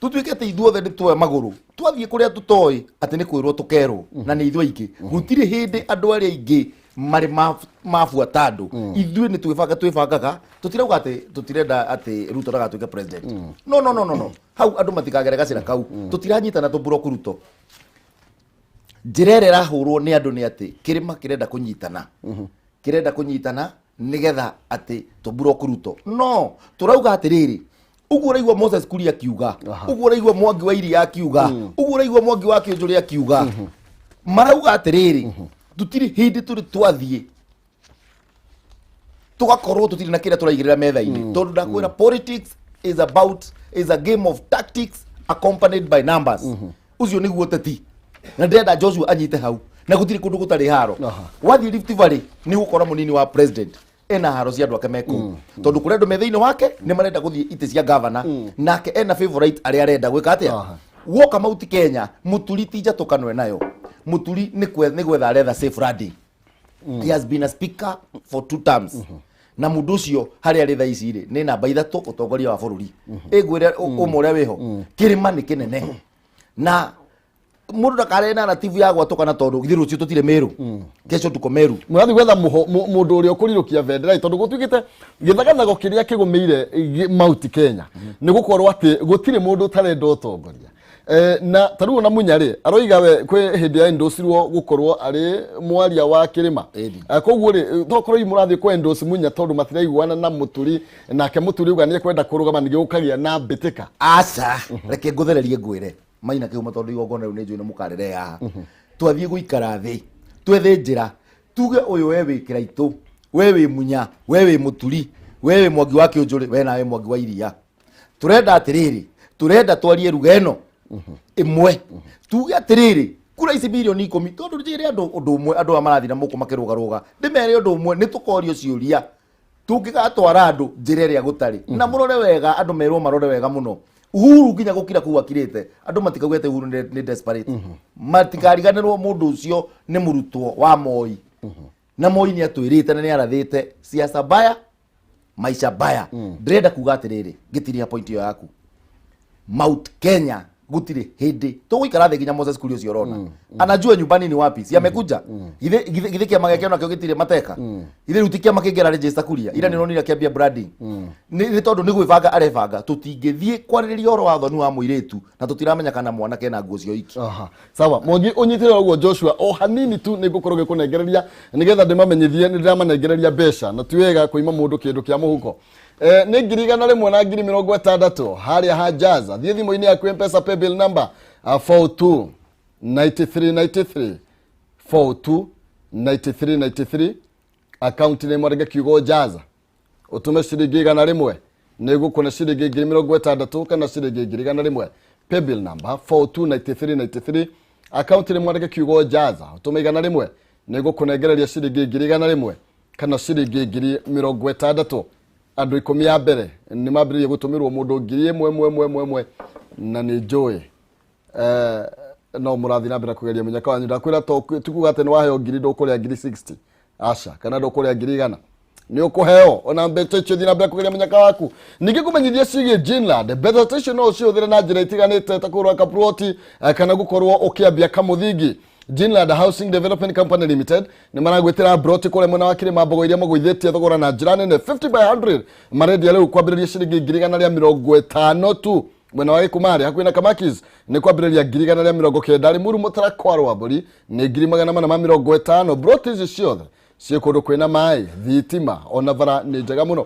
tũtuĩke atĩ ithuothe nĩ tuoe magũrũ twathiĩ kũrĩa tũtoĩ atĩ nĩ kwĩrwo tũkerwo na nĩ ithuĩ aingĩ. Gũtirĩ hĩndĩ andũ arĩa aingĩ marĩ mabuata andũ. Ithuĩ nĩ twĩbanga, twĩbangaga. Tũtirauga atĩ tũtirenda atĩ Ruto ndagatuĩke president. No, no, no, no, no, hau andũ matikagere gacĩra kau. Tũtiranyitana tũmburoku Ruto. Njĩra ĩrĩa ĩrahũrwo nĩ andũ nĩ atĩ kĩrĩma kĩrenda kũnyitana, kĩrenda kũnyitana nĩgetha atĩ tũmburoku Ruto. No tũrauga atĩrĩrĩ, ũguo ũraigua Moses Kuria akiuga, ũguo ũraigua Mwangi wa Iria akiuga, ũguo ũraigua Mwangi wa Kĩũnjũrĩ akiuga, marauga atĩrĩrĩ, tũtirĩ hĩndĩ tũrĩ twathiĩ tugakorwo tutiri na kĩrĩa tũraigĩrĩra metha-inĩ, tondũ ndakwĩra politics is a game of tactics accompanied by numbers. Ũcio nĩguo ũteti, na ndĩrenda Joshua anyite hau, na gũtirĩ kũndũ gũtarĩ haro. Wathiĩ Rift Valley nĩ ũgũkora mũnini wa president ena haro cia andũ ake me kũu, tondũ kũrĩ andũ me thĩinĩ wake nĩ marenda gũthiĩ itĩ cia gavana, nake ena favorite arĩa arenda gwĩka atĩa. Woka Mount Kenya, Mũturi ti njatũkano enayo. Mũturi nĩ gwetha aretha safe landing. He has been a speaker for two terms, na mundu ucio harĩa arĩ thaa ici rĩ nĩ namba 3 ũtongoria wa bũrũri. Ĩngwĩre ũmwe ũrĩa wĩho, kĩrĩma nĩ kĩnene na mũndũ ndakarehe narrative ya gwatũkana, tondũ githĩ rũciũ tũtirĩ Meru? Kesho tuko Meru. Mũrathiĩ gwetha mũndũ ũrĩa ũkũrirũkia bendera, tondũ gũtuĩkĩte gĩthagathago kĩrĩa kĩgũmĩire Mount Kenya nĩ gũkorwo atĩ gũtirĩ mũndũ ũtarenda ũtongoria. Na ta rĩu ona Munya rĩ, aroiga we kwĩ hĩndĩ ya endorse-irwo gũkorwo arĩ mwaria wa kĩrĩma. Ĩni. Koguo rĩ, tokorwo hihi mũrathiĩ kũ endorse Munya tondũ matiraiguana na Mũturi, nake Mũturi auga nĩ ekwenda kũrũgama nĩguo gũkagĩa na mbĩtĩka. Aca, reke ngũthererie ngwĩre Maina Kĩhumo, tondũ igongona rĩu nĩ njũĩ nĩ mũkarĩre haha. Twathiĩ gũikara thĩ twethe njĩra tuge ũyũ, we wĩ Kĩraitũ, we wĩ Munya, we wĩ Mũturi, we wĩ Mwangi wa Kĩũnjũrĩ, we nawe Mwangi wa Iria, turenda atĩrĩrĩ, turenda twarie ruga ĩno ĩmwe, tuge atĩrĩrĩ, kura ici mirioni 10, tondũ njĩre andũ ũndũ ũmwe, andũ aya marathiĩ na mũkũ makĩrũgarũga, ndĩmere ũndũ ũmwe, nĩ tũkorio ciũria tũngĩgatwara andũ njĩra ĩrĩa gũtarĩ na mũrore wega. Andũ merwo marore wega mũno Uhuru nginya gũkira kũu akirĩte, andũ matikauge atĩ Uhuru nĩ desperate. Matikariganĩrwo mũndũ ũcio nĩ mũrutwo wa Moi, na Moi nĩ atwĩrĩte na nĩ arathĩte siasa mbaya maisha mbaya. Ndĩrenda kuga atĩrĩrĩ, ngĩtiria point ĩyo yaku, Mount Kenya. Gũtirĩ hĩndĩ tũgũikara thĩ nginya Moses Kuria ũcio ũrona anajua nyumbani ni wapi, si amekuja? Githĩ kĩama gĩake onakĩo gĩtirĩ mateka? Githĩ rĩu ti kĩama kĩngĩ register Kuria ira nĩ ũronire akĩambia branding? Nĩ tondũ nĩ gwĩbanga arebanga. Tũtingĩthiĩ kwarĩrĩria ũhoro wa thoni wa mũirĩtu na tũtiramenya kana mwanake na nguo cio iki. Aha. Sawa, Mwangi, ũnyitĩrĩre ũguo Joshua o hanini tu nĩ ngũkorwo ngĩkũnengereria nĩgetha ndĩmamenyithie nĩ ndĩramanengereria mbeca, na ti wega kũima mũndũ kĩndũ kĩa mũhuko. Nĩ 100,000 na 60,000 harĩa ha Jaza. Thiĩ thimũ-inĩ yaku M-Pesa paybill number 42 93 93, 42 93 93, account nĩ mwandĩke kiugo Jaza, ũtũme ciringi 100, nĩ gũkũne ciringi 60,000 kana ciringi 100,000. Paybill number 429393, account nĩ mwandĩke kiugo Jaza, ũtũme 100, nĩ gũkũnengereria ciringi 100,000 kana ciringi 60,000. Andũ 10 ya mbere nĩ mambĩrĩria gũtũmĩrwo mũndũ 1,000 ĩmwe ĩmwe ĩmwe, na nĩ njũĩ no mũrathiĩ na mbere kũgeria mũnyaka wanyu. Ndakwĩra to tikuga atĩ nĩ waheo ngiri ndũkũrĩa ngiri 60, aca, kana ndũkũrĩa 100,000, nĩ ũkũheo ona mbeca icio. Thiĩ na mbere kũgeria mũnyaka waku. Ningĩ kũmenyithia ciĩgiĩ Ginland, mbeca ta icio no ũcihũthĩre na njĩra itiganĩte ta kũgũra kaploti kana gũkorwo ũkĩambia kamũthingi. Ginland Housing Development Company Limited nĩ maragwĩtĩra broti kũrĩa mwena wa Kĩrĩma Mbogo iria magũithĩtie thogora na njĩra nene. 50 by 100 marendia rĩu kwambĩrĩria ciringi 150,000 tu. Mwena wa Gĩkumarĩ hakuhĩ na Kamakis nĩ kwambĩrĩria 190,000. Limuru Mũtarakwa Rwambũri nĩ 450,000. Broti ici ciothe ciĩ kũndũ kwĩna maĩ, thitima, ona bara nĩ njega mũno.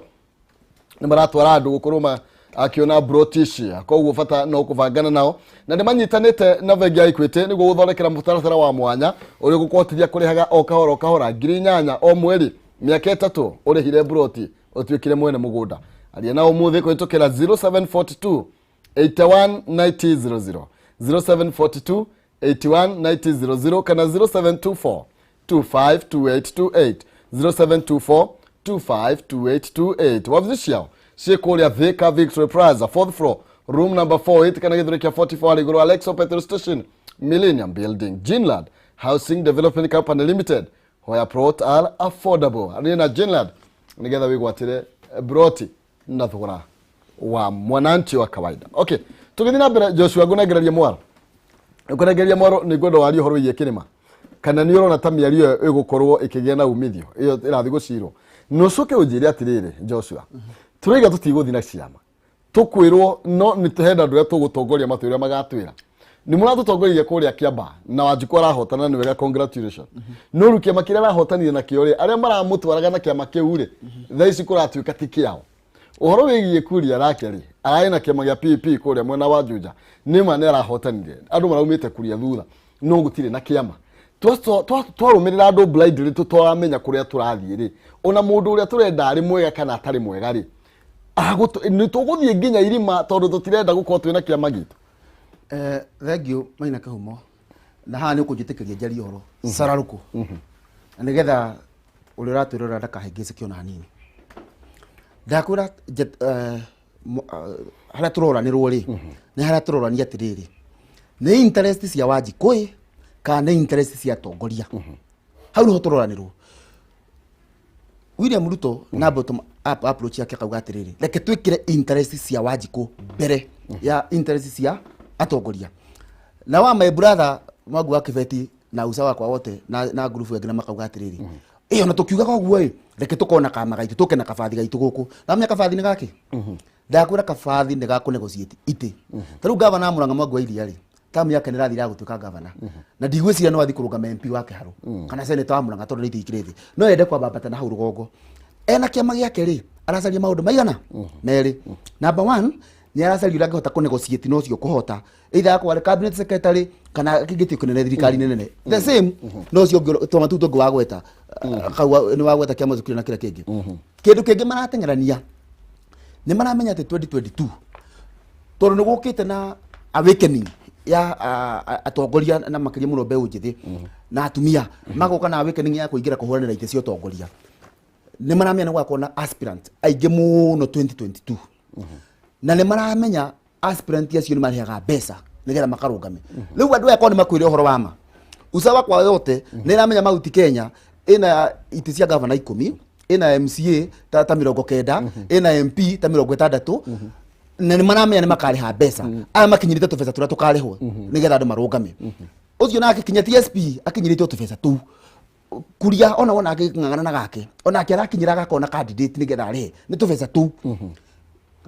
Nĩ maratwara andũ gũkorwo akĩona broti ici, koguo bata no kũbangana nao, na nĩ manyitanĩte na bengi ya Equity nĩguo gũthondekera mũtaratara wa mwanya ũrĩa ũgũkũhotithia kũrĩhaga o kahora o kahora 8,000 o mweri mĩaka 3, ũrĩhire broti ũtuĩkire mwene mũgũnda. Aria na ũmũthĩ kũhĩtũkĩra 0742 81 9000, 0742 81 9000, kana 0724 252828, 0724 252828. Wabici ciao ciĩ kũrĩa Thika Victory Plaza, fourth floor, room number 48, kana gĩthũri kĩa 44 harĩa igũrũ Alexo petrol station, Millennium Building. Ginland Housing Development Company Limited, where plot are affordable. Arĩ na Ginland nĩgetha wĩgwatĩre broti na thogora wa mwananchi wa kawaida. Okay, tũgĩthiĩ na mbere, Joshua, ngũnengereria mwaro, ngũnengereria mwaro, nĩ ngwenda warie ũhoro wĩgiĩ kĩrĩma, kana nĩ ũrona ta mĩario ĩyo ĩgũkorwo ĩkĩgĩa na umithio ĩyo ĩrathiĩ gũcirwo. Na ũcoke ũnjĩre atĩrĩrĩ, Joshua, tũraiga tũtigũthiĩ na ciama, tũkwĩrwo no nĩ hena andũ arĩa tũgũtongoria matwĩre ũrĩa magatwĩra. Nĩ mũratũtongoririe kũrĩa Kĩamba na Wanjikũ arahotana, nĩ wega, congratulations, no rĩu kĩama kĩrĩa arahotanire nakĩo rĩ, arĩa maramũtwaraga na kĩama kĩu rĩ, thaa ici kũratuĩka ti kĩao. Ũhoro wĩgiĩ Kuria nake rĩ, ararĩ na kĩama gĩa PP kũrĩa mwena wa Juja, nĩ ma nĩ arahotanire, andũ maraumĩte Kuria thutha, no gũtirĩ na kĩama. Twarũmĩrĩra andũ blindly, tũtaramenya kũrĩa tũrathiĩ rĩ, ona mũndũ ũrĩa tũrenda arĩ mwega kana atarĩ mwega rĩ, nĩ tũgũthiĩ nginya irima tondũ tũtirenda gũkorwo twĩna kĩama gitũ. Thank you, Maina Kĩhumo, na haha nĩ ũkũnjĩtĩkĩria njarie ũhoro cararũkũ na nĩgetha ũrĩa ũratwĩrora ndakahĩngĩcĩke ona hanini. Ndakwĩra harĩa tũroranĩrwo rĩ, nĩ harĩa tũrorania atĩrĩrĩ, nĩ interest cia Wanjikũ ĩ kana nĩ interest cia atongoria? Hau nĩho tũroranĩrwo. William Ruto na bottom up approach yake akauga atĩrĩrĩ, reke twĩkĩre interest cia Wanjikũ mbere ya interest cia atongoria. Na wa my brother Mwangi wa Kibeti na usa wakwa wote na ngurubu ĩngĩ na makauga atĩrĩrĩ, ĩyo na tũkiugaga ũguo ĩ, reke tũkorwo na kama gaitũ, tũke na kabathi gaitũ gũkũ. Namenya kabathi nĩ gakĩ? Ndakwĩra kabathi nĩ ga kũnegotiate itĩ. Ta rĩu gavana wa Murang'a Mwangi wa Iria rĩ, tamu yake nĩ ĩrathira ya gũtuĩka gavana, na ndigwĩciria no athiĩ kũrũgama MP wa Kĩharũ kana senator wa Murang'a tondũ nĩ itĩ ikĩrĩ thĩ, no ende kwambambata na hau rũgongo ena kĩama gĩake rĩ, aracaria maũndũ maigana merĩ. Number one, nĩ aracaria ũrĩa angĩhota kũnegotiate na ũcio kũhota either akorwo arĩ cabinet secretary kana gĩtĩ kĩnene thirikari-inĩ nene. The same no ũcio ũngĩ, twama tũu tũngĩ wagweta kau nĩ wagweta kĩama cukuru na kĩrĩa kĩngĩ. Kĩndũ kĩngĩ marateng'erania, nĩ maramenya atĩ 2022 tondũ nĩ gũkĩte na awakening ya atongoria na makĩria mũno mbeũ njĩthĩ na atumia, magoka na awakening ya kũingĩra kũhũranĩra itĩ cia ũtongoria. Nĩ maramenya nĩ gũgakorwo na aspirant aingĩ mũno 2022, na nĩ maramenya aspirant acio nĩ marĩhaga mbeca nĩgetha makarũgame. Rĩu andũ aya korwo nĩ makwĩre ũhoro wa ma, usawa kwa yote nĩ ĩramenya Mount Kenya ĩna itĩ cia gavana 10, ĩna MCA ta 90, ĩna MP ta 60. Na nĩ maramenya nĩ makarĩha mbeca, aya makinyĩrĩte tũbeca tũrĩa tũkarĩhwo nĩgetha andũ marũgame. Ũcio nake kinya TSP akinyĩrĩte o tũbeca tũu. Kuria ona wona akĩng'ang'ana na gake, onake arakinyĩra agakona candidate nĩgetha arĩhe nĩ tũbeca tũu,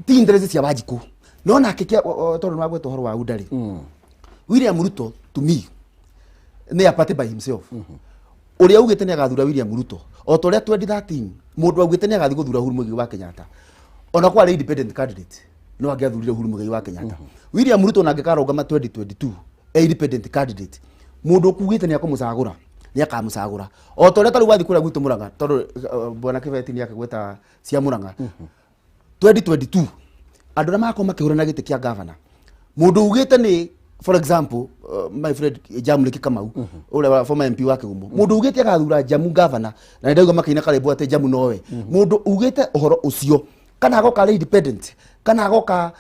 ti interest cia Wanjikũ. No nake tondũ nĩ wagweta ũhoro wa UDA rĩ, William Ruto to me nĩ a party by himself. Ũrĩa augĩte nĩ agathura William Ruto, o ta ũrĩa 2013 mũndũ augĩte nĩ agathiĩ gũthura Uhuru Muigai wa Kenyatta, ona kwarĩ independent candidate no angĩathurire Uhuru Muigai wa Kenyatta. William Ruto ona angĩkarũgama 2022 e independent candidate, mũndũ ũkugĩte nĩ akũmũcagũra nĩ akamũcagũra. O ta ũrĩa tarĩu wathiĩ kũrĩa gwitũ Mũrang'a, tondũ bwana Kĩbeti nĩ akĩgweta cia Mũrang'a, 2022 andũ arĩa magakorwo makĩhũrana gĩtĩ kĩa gavana, mũndũ ugĩte nĩ, for example, my friend Jamliki Kamau, ũrĩa wa former MP wa Kĩgumo, mũndũ ugĩte agathura Jamu gavana, na nĩ ndaigua makĩina karĩmbo atĩ Jamu nowe. Mũndũ ugĩte ũhoro ũcio, kana agoka arĩ independent kana agoka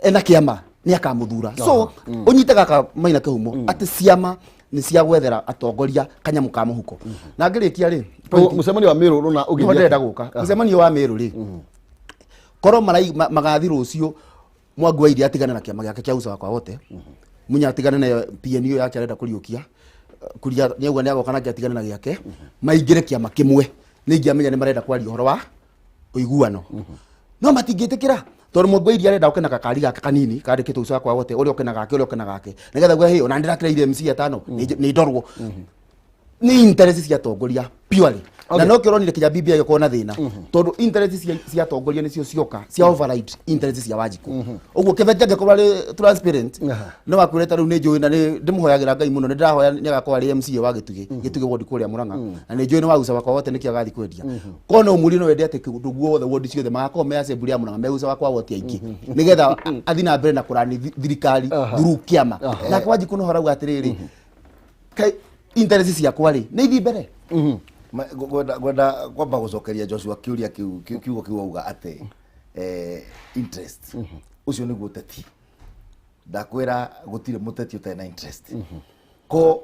ena kĩama, nĩ akamũthura. So ũnyite gaka, Maina Kĩhumo, atĩ ciama nĩ cia gwethera atongoria kanyamũ ka mũhuko. Na ngĩrĩkia rĩ, Mũcemanio wa Mĩrũ rũna nĩho ũgĩthiĩ ndĩrenda gũka. Mũcemanio wa Mĩrũ rĩ, korwo magathi rũciũ, Mwangi wa Iria atigane na kĩama gĩake kĩa Usawa kwa Wote, Munya atigane na PNU yake arenda kũriũkia, Kuria nĩauga nĩagoka nake atigane na gĩake, maingĩre kĩama kĩmwe, nĩ ingĩamenya nĩ marenda kwaria ũhoro wa ũiguano. No matingĩtĩkĩra, tondũ Mwangi wa Iria arenda oke na gakari gake kanini kandĩkĩtwo Usawa kwa Wote, ũrĩa oke na gake, ũrĩa oke na gake, nĩgetha uge, "Hey, ona ndĩrakĩreire MC atano, nĩ ndorwo." Nĩ interest cia atongoria purely, na no kĩo ũronire kinya BBI ĩgĩkorwo na thĩna, tondũ interest cia atongoria nĩcio cioka cia override interest cia Wanjikũ. Ũguo Kĩbeti angĩkorwo arĩ transparent, no akwĩre ta rĩu nĩ njũĩ na nĩ ndĩmũhoyagĩra Ngai mũno, nĩ ndĩrahoya nĩ agakorwo arĩ MCA wa Gĩtugĩ ward kũrĩa Mũrang'a, na nĩ njũĩ nĩ wa Usawa kwa Wote, nĩkĩo agathiĩ kwendia. Korwo no ũmũrie, no wende atĩ kũndũ guothe, ward ciothe magakorwo me assembly ya Mũrang'a me Usawa kwa Wote aingĩ, nĩgetha athiĩ na mbere na kũrani thirikari through kĩama. Nake Wanjikũ no harauga atĩrĩrĩ, kai interest ciakwa rĩ, nĩ ithiĩ mbere. Ngwenda kwamba gũcokeria Joshua kĩũria kĩu, kiugo kĩu auga atĩ interest. Ũcio nĩguo ũteti. Ndakwĩra gũtirĩ mũteti ũtarĩ na interest. Ko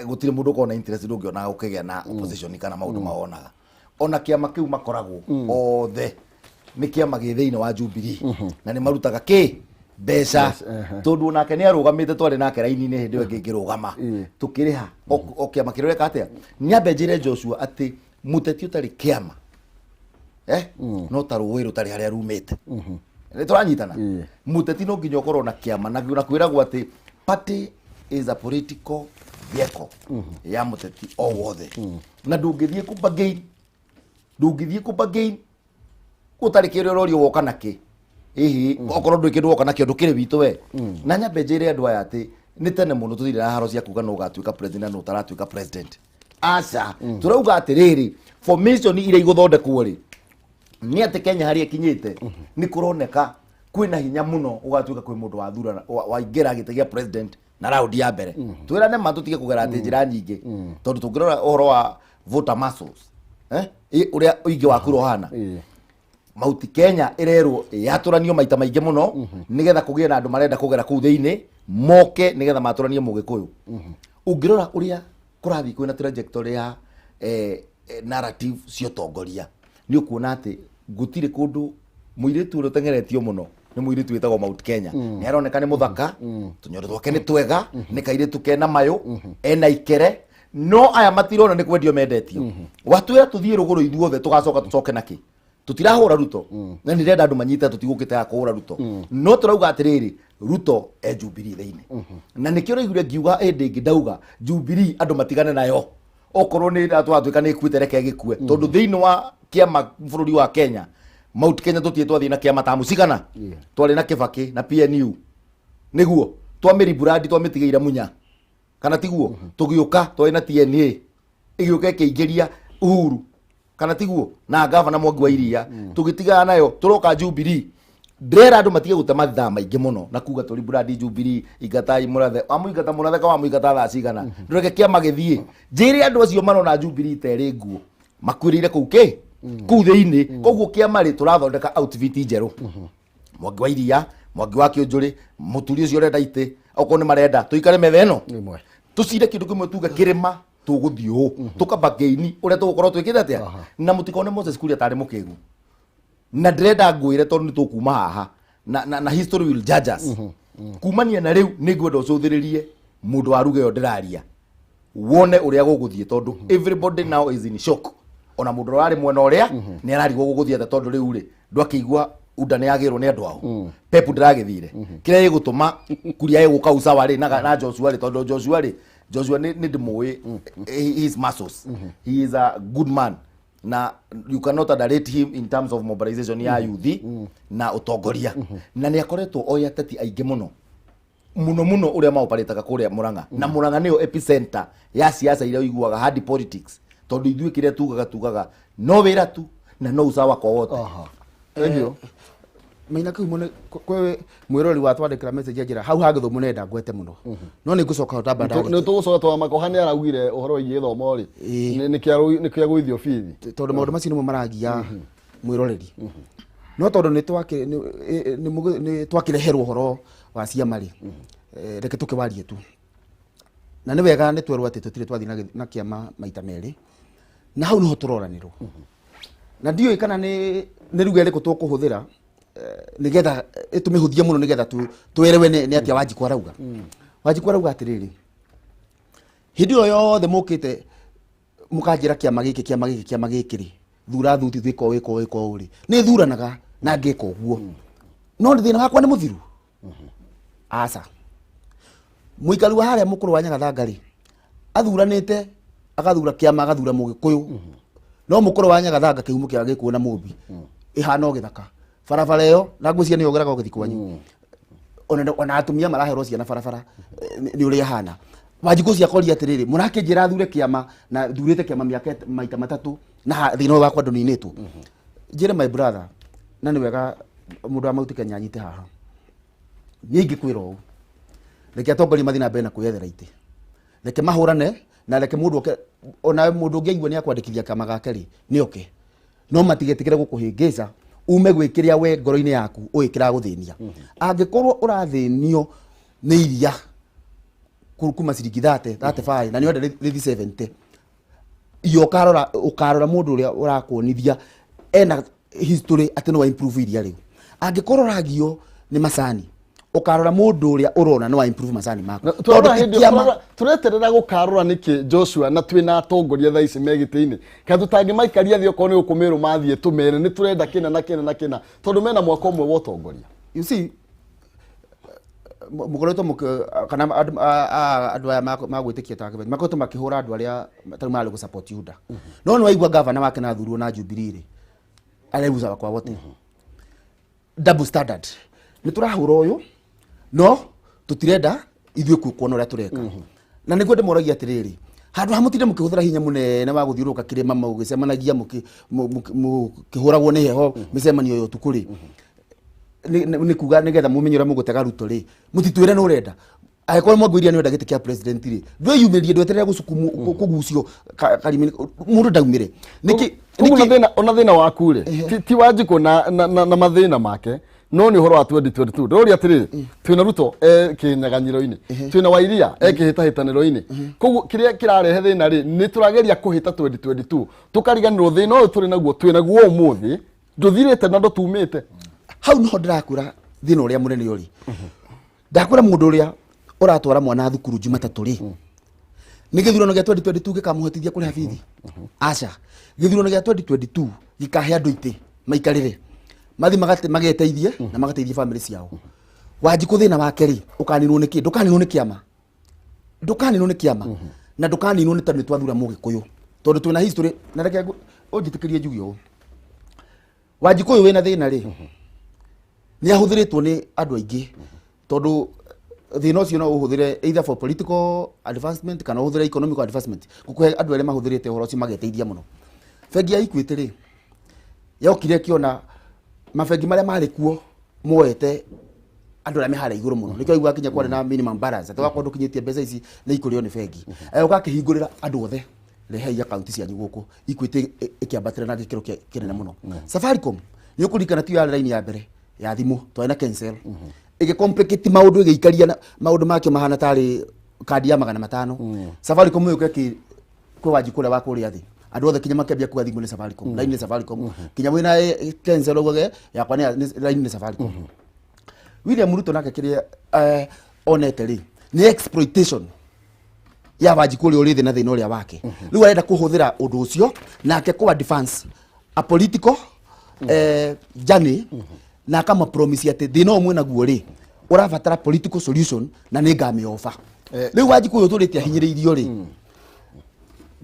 gũtirĩ mũndũ ũkoragwo na interest, ndũngĩona gũkĩgĩa na opposition kana maũndũ mawonaga. Ona kĩama kĩu makoragwo othe nĩ kĩama gĩ thĩinĩ wa Jubilee, na nĩ marutaga kĩ mbeca, tondũ onake nĩ arũgamĩte, twarĩ nake raini-inĩ hĩndĩ ĩyo ĩngĩ ngĩrũgama, tũkĩrĩha o kĩama kĩrĩa ũreka atĩa. Nyambe njĩre Joshua atĩ mũteti ũtarĩ kĩama no ta rũĩ rũtarĩ harĩa rumĩte. Nĩ tũranyitana? Mũteti no nginya ũkorwo na kĩama, na kwĩragwo atĩ party is a political vehicle ya mũteti o wothe, na ndũngĩthiĩ kũ bargain, ndũngĩthiĩ kũ bargain ũtarĩ kĩrĩa ũrorio woka nakĩ. Ĩhĩ, okorwo ndwĩ kĩndũ woka nakĩo, ndũkĩrĩ witũ we. Na nyambe njĩre andũ aya atĩ nĩ tene mũno tũthire na haro cia kuga nũ ũgatuĩka president na nũ ũtaratuĩka president. Aca, tũrauga atĩrĩrĩ, formation iria igũthondekwo rĩ, nĩ atĩ Kenya harĩa ĩkinyĩte nĩ kũroneka kwĩna hinya mũno ũgatuĩka kwĩ mũndũ wathurana waingĩra gĩtĩ gĩa president na raundi ya mbere. Twĩrane ma, tũtige kũgera atĩ njĩra nyingĩ, tondũ tũngĩrora ũhoro wa voter muscles, ũrĩa ũingĩ wa kura ũhana, Mount Kenya ĩrerwo yatũranio maita maingĩ mũno nĩgetha kũgĩe na andũ marenda kũgera kũu thĩinĩ moke nĩgetha matũranie mũgĩkũyũ. Ũngĩrora ũrĩa kũrathiĩ kwĩna trajectory ya narrative cia ũtongoria, nĩ ũkuona atĩ gũtirĩ kũndũ mũirĩtu ũrĩa ũteng'eretio mũno nĩ mũirĩtu wĩtagwo Mount Kenya. Nĩ aroneka nĩ mũthaka, tũnyondo twake nĩ twega, nĩ kairĩtu kena mayũ, ena ikere, no aya matirona nĩ kwendio mendetio. Watwĩra tũthiĩ rũgũrũ ithuothe, tũgacoka tũcoke nakĩ? Tũtirahũra Ruto, na nĩ ndĩrenda andũ manyite tũtigũkĩte ya kũhũra Ruto, no tũrauga atĩrĩrĩ, Ruto e Jubilee thĩinĩ, na nĩkĩo ũraiguire ngiuga hĩndĩ ĩngĩ ndauga Jubilee andũ matigane nayo. Okorwo nĩ twatuĩka nĩ ĩkuĩte, reke ĩgĩkue, tondũ thĩinĩ wa kĩama bũrũri wa Kenya, Mount Kenya tũtirĩ twathiĩ na kĩama ta mũcigana. Twarĩ na Kĩbakĩ na PNU, nĩguo twamĩri brand twamĩtigĩire Munya, kana tiguo? Tũgĩũka twarĩ na TNA, ĩgĩũka ĩkĩingĩria Uhuru, kana tiguo? Na gavana Mwangi wa Iria, tũgĩtigana nayo, tũroka Jubilee. Ndĩrera andũ matige gũte mathaa maingĩ mũno na kuga tũri brand Jubilee, ingatai mũrathe, wamũingata mũrathe ka wamũingata thaa cigana, ndũreke kĩama gĩthiĩ. Njĩre andũ acio marona Jubilee ta ĩrĩ nguo, makuĩrĩire kũu kĩ kũu thĩinĩ. Koguo kĩama rĩ, tũrathondeka outfit njerũ. Mwangi wa Iria, Mwangi wa Kĩũnjũrĩ, mũturi ũcio ũrenda itĩ, okorwo nĩ marenda tũikare metha ĩno, Ĩmwe. Tũcire kĩndũ kĩmwe, tuge kĩrĩma tũgũthiĩ ũũ, tũkabangĩini ũrĩa tũgũkorwo twĩkĩte atĩa. Na mũtikone Moses Kuria tarĩ mũkĩgu, na ndĩrenda ngwĩre, tondũ nĩ tũkuma haha, Na history will judge us. Kumania na rĩu nĩ ngwenda ũcũthĩrĩrie mũndũ wa ruga ĩyo ndĩraria, wone ũrĩa gũgũthiĩ, tondũ everybody now is in shock. Ona mũndũ ũrĩa warĩ mwena ũrĩa nĩ ararigwo gũgũthiĩ atĩa, tondũ rĩu rĩ ndwakĩigua unda nĩ yagĩrwo nĩ andũ ao. Pep ndĩragĩthire kĩrĩa gĩgũtũma kuria ĩgũka usawa rĩ na Joshua rĩ, tondũ Joshua rĩ, Joshua nĩ ndĩmũĩ his muscles. He is a good man na you cannot underrate him in terms of mobilization ya youth na ũtongoria, na nĩ akoretwo oĩ ateti aingĩ mũno muno muno uria maoparĩtaga kũrĩa Murang'a, na Murang'a nĩyo epicenter ya siasa iria ũiguaga hard politics, tondũ ithuĩ kĩrĩa tugaga no wĩra tu na no usawa kwa wote. Aha, thank you. Maina Kĩhumo, kwĩ mwĩrori wa twandĩkĩra message anjĩra hau ha gĩthomo nenda ngwete mũno, no nĩ ngũcoka ho ndamba. Nĩ tũgũcoka twa Makoha nĩ araugire ũhoro wĩgiĩ gĩthomo rĩ, nĩ kĩa gũithio bithi. Tondũ maũndũ macio nĩmo maragia mwĩroreri, no tondũ nĩ twakĩreherwo ũhoro wa ciama rĩ, reke tũkĩwarie tu. Na nĩ wega nĩ twerwo atĩ tũtirĩ twathiĩ na kĩama maita merĩ, na hau nĩho tũroranĩrwo, na ndiũĩ kana nĩ ruga ĩrĩkũ tũkũhũthĩra nĩgetha ĩtũmĩhũthie mũno, nĩgetha twerewe nĩ atĩa Wanjikũ arauga. Wanjikũ arauga atĩrĩrĩ, hĩndĩ ĩyo yothe mũkĩte mũkanjĩra kĩama gĩkĩ, kĩama gĩkĩ, kĩama gĩkĩ rĩ, thura thuti, twĩka ũũ, wĩka ũũ, wĩka ũũ rĩ, nĩ thuranaga na ngĩka ũguo, no nĩ thĩna wakwa nĩ mũthiru. Aca, mũikari wa harĩa mũkũrũ wa Nyagathanga rĩ, athuranĩte agathura kĩama, agathura mũgĩkũyũ, no mũkũrũ wa Nyagathanga kĩhumo kĩa gĩkũyũ na mũmbi ĩhana o gĩthaka barabara ĩyo, na ngwĩciria nĩyo ũgeraga ũgĩthiĩ kwanyu. Ona atumia maraherwo ciana barabara nĩ ũrĩa hana. Wanjikũ ciakoria atĩrĩrĩ, mũrakĩnjĩra thure kĩama na thurĩte kĩama mĩaka maita matatũ na thĩna ũyũ wakwa ndũninĩtwo. Njĩre my brother, na nĩ wega mũndũ wa Mount Kenya anyite haha, niĩ ingĩkwĩra ũũ, reke atongoria mathiĩ na mbere na kwĩyethera itĩ, reke mahũrane, na reke mũndũ oke, ona mũndũ ũngĩ aigua nĩ akwandĩkithia kama gake rĩ, nĩ oke, no matigetĩkĩre gũkũhĩngĩca ume gwĩ kĩrĩa we ngoro-inĩ yaku ũĩ kĩragũthĩnia. Angĩkorwo ũrathĩnio nĩ iria kuma ciringi 30, 35, na nĩ wenda rĩthi 70, iyo ũkarora mũndũ ũrĩa ũrakuonithia ena history atĩ no improve iria rĩu. Angĩkorwo ũragio nĩ macani, ũkarora mũndũ ũrĩa ũrona no improve macani maku. Na Tondũ tũrarora ti hĩndĩ tũreterera gũkarora nĩkĩ, Joshua, na twĩna atongoria thaa ici me gĩtĩ-inĩ? Kana tũtangĩmaikaria thĩ, okorwo nĩ gũkũ Mĩrũ mathiĩ, tũmere nĩ tũrenda kĩna na kĩna na kĩna, tondũ mena mwaka ũmwe wa ũtongoria? You see, mũkoretwo kana andũ aya magwĩtĩkia ta Kibeti makoretwo makĩhũra andũ arĩa tarĩu marĩ gũ-support Yuda, no nĩ waigua gavana wake na thurwo na Jubilee rĩ, areuza kwa wote. Double standard, nĩ tũrahũra ũyũ no tũtirenda ithuĩ kuona ũrĩa tũreka. Na nĩguo ndĩmoragia atĩrĩrĩ, handũ ha mũtinde mũkĩhũthĩra hinya mũnene wa gũthiũrũrũka kĩrĩma mũgĩcemanagia, mũkĩhũragwo nĩ heho mĩcemanio ya ũtukũ rĩ, nĩ kuga nĩgetha mũmenye ũrĩa mũgũtega Ruto rĩ, mũtitwĩre nĩ ũrenda. Angĩkorwo mwangũiria nĩ ũrenda gĩtĩ kĩa president rĩ, ndwĩyumĩrie, ndweterere gũcukumu kũgucio karima-inĩ, mũndũ ndaumĩre nĩkĩ? Koguo na thĩna, ona thĩna waku rĩ, ti Wanjikũ na mathĩna make, no nĩ ũhoro wa 2022. Ndĩroria atĩrĩrĩ, twĩna Ruto e kĩnyaganyĩro-inĩ, twĩna Wairia e kĩhĩtahĩtanĩro-inĩ, koguo kĩrĩa kĩrarehe thĩna rĩ, nĩ tũrageria kũhĩta 2022, tũkariganĩrwo thĩna ũyũ tũrĩ naguo, twĩ naguo ũmũthĩ, ndũthirĩte na ndũtumĩte. Hau niho ndĩrakwĩra thĩna ũrĩa mũnene ũrĩ. Ndakwĩra mũndũ ũrĩa ũratwara mwana thukuru Jumatatũ rĩ, nĩ gĩthurano gĩa 2022 gĩkamũhotithia kũrĩha bithi? Aca, gĩthurano gĩa 2022 gĩkahe andũ itĩ maikarĩre, mathi mageteithie na magateithie famĩlĩ ciao. Wanjikũ thĩna wake rĩ, ũkaninwo nĩ kĩ? Ndũkaninwo nĩ kĩama, ndũkaninwo nĩ kĩama, na ndũkaninwo nĩ tondũ nĩ twathura mũgĩkũyũ, tondũ twĩna history. Na reke ũnjĩtĩkĩrie njuge ũũ, Wanjikũ ũyũ wĩna thĩna rĩ, nĩ ahũthĩrĩtwo nĩ andũ aingĩ, tondũ thĩna ũcio no ũhũthĩre either for political advancement kana ũhũthĩre economic advancement. Gũkũhe andũ arĩa mahũthĩrĩte ũhoro ũcio mageteithia mũno. Bengi ya Equity rĩ, yokire ĩkĩona mabengi marĩa marĩ kuo moete andũ arĩa me harĩa igũrũ mũno, nĩkĩo aigua kinya kwarĩ na minimum balance, atĩ wakorwo ndũkinyĩtie mbeca ici nĩ ikũrĩo nĩ bengi. Agĩũka akĩhingũrĩra andũ othe, rehei akaunti cianyu gũkũ. Equity ĩkĩambatĩra na gĩkĩro kĩnene mũno. Safaricom, nĩ ũkũririkana tiyo yarĩ raini ya mbere ya thimũ, twarĩ na Kencell, ĩgĩ-complicate maũndũ, ĩgĩikaria maũndũ makĩo mahana tarĩ kandi ya 500. Safaricom ĩũke kĩ kwĩ Wanjikũ ũrĩa wa kũrĩa thĩ, andũ othe kinya makĩambia kuga thimũ nĩ Safaricom, line nĩ Safaricom, kinya wĩna Kencell ugage yakwa nĩ line nĩ Safaricom. William Ruto nake kĩrĩa onete rĩ nĩ exploitation ya Wanjikũ ũrĩa ũrĩ thĩ na thĩna ũrĩa wake. Rĩu arenda kũhũthĩra ũndũ ũcio nake kũ advance a political journey, na akama promise atĩ thĩna ũyũ mwĩnaguo rĩ ũrabatara political solution na nĩ ngamĩoba. Rĩu Wanjikũ ũyũ ũtũrĩte ahinyĩrĩirio rĩ,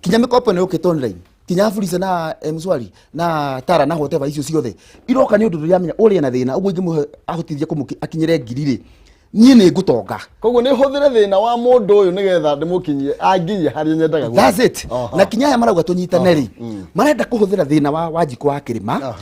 kinya mĩkopo ĩno yũkĩte online, kinya Fuliza na Mshwari na Tara na whatever, icio ciothe iroka nĩ ũndũ ndĩramenya ũrĩa na thĩna ũguo ingĩmũhe ahotithie kũmũki akinyĩre 1000 rĩ, niĩ nĩ ngũtonga. Koguo nĩ hũthĩre thĩna wa mũndũ ũyũ nĩgetha ndĩmũkinyie anginyie harĩa nyendaga gũthiĩ. That's it. Na kinya aya marauga tũnyitane rĩ, marenda kũhũthĩra thĩna wa Wanjikũ wa Kĩrĩma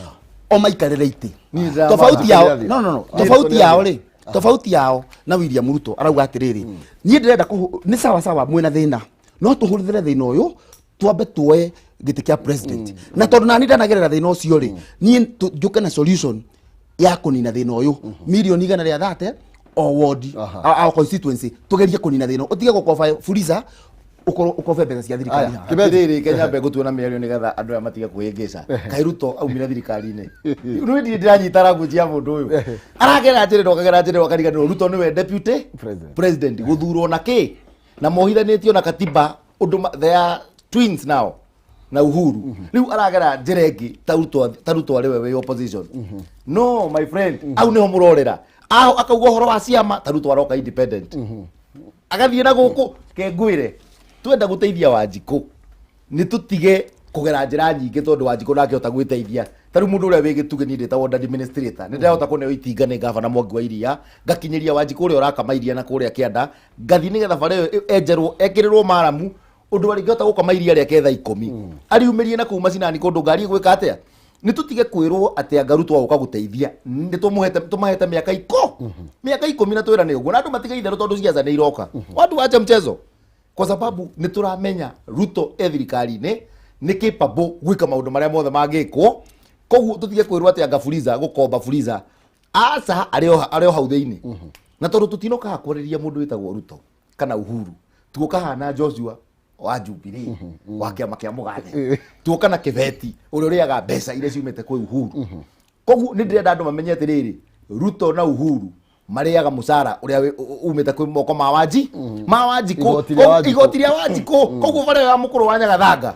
o maikarĩre itĩ. Niĩ ndĩramaka. Tofauti yao, Nĩ no, Nĩ tofauti nĩ yao rĩ, tofauti yao na William Ruto, arauga atĩrĩrĩ, niĩ ndĩrenda nĩ sawa sawa mwĩna thĩna, no tũhũthĩre thĩna ũyũ twambe tuoe gĩtĩ kĩa president, na tondũ nani ndanagerera thĩna ũcio rĩ, niĩ njũke na solution ya kũnina thĩna ũyũ, mirioni 130 o ward, o constituency, tugerie kũnina thĩna, ũtige gũkoba Fuliza, ũkorwo ũkobe mbeca cia thirikari Aya, haha. Kĩbeti. Atĩrĩrĩ, Kenya mbe ngũtuona mĩario nĩgetha andũ aya matige kwĩhĩngĩca. Kaĩ Ruto aumire thirikari-inĩ? Rĩu ndirĩ ndĩranyita language ya mũndũ ũyũ. Aragera njĩra ĩno, akagera njĩra ĩno, akariganĩrwo Ruto nĩwe deputy President. president gũthurwo na kĩ na mohithanĩtio na katiba ũndũ they are twins now na Uhuru. Rĩu aragera njĩra ĩngĩ ta Ruto, ta Ruto arĩ we wĩ opposition. No my friend, au nĩho mũrorera aho akauga ũhoro wa ciama ta Ruto aroka independent, agathiĩ na gũkũ. Kengwĩre, twenda gũteithia Wanjikũ nĩ tũtige kũgera njĩra nyingĩ, tondũ Wanjikũ ndangĩhota gwĩteithia. Ta rĩu mũndũ ũrĩa wĩ gĩtugĩ, niĩ ndĩ ta ward administrator nĩ ndĩrahota kũneo itinga nĩ gavana Mwangi wa Iria, ngakinyĩria Wanjikũ ũrĩa ũrakama iria na kũrĩa kĩanda, ngathiĩ nĩgetha bara ĩyo enjerwo ekĩrĩrwo maramu ũndũ arĩngĩhota gũkama iria rĩake thaa 10 ariumĩrie na kũu macinani kũndũ ngari ĩgwĩka atĩa. Nĩ tũtige kwĩrwo atĩ anga Ruto agoka gũteithia. Nĩ tũmũhete, tũmahete mĩaka 10 na twĩrane ũguo na andũ matige itherũ, tondũ ciaca nĩ iroka. Watu wache mchezo kwa sababu nĩ tũramenya Ruto e thirikari-inĩ nĩ capable gwĩka maũndũ marĩa mothe mangĩkwo. Koguo tũtige kwĩrwo atĩ anga Fuliza, gũkomba Fuliza, aca, arĩ o hau thĩinĩ. Na tondũ tũtinokaga kwarĩria mũndũ wĩtagwo Ruto kana Uhuru, tuokaga na Joshua wa Jubilee wa kĩama kĩa mũgathe, tuoka na Kĩbeti ũrĩa ũrĩaga mbeca iria ciumĩte kwĩ Uhuru. Koguo nĩ ndĩrenda andũ mamenye atĩrĩrĩ, Ruto na Uhuru marĩaga mũcara ũrĩa umĩte kwĩ moko ma Wanji, ma Wanjikũ. Igoti rĩa Wanjikũ. Igoti rĩa Wanjikũ. Koguo bara ya mũkũrũ wa Nyagathanga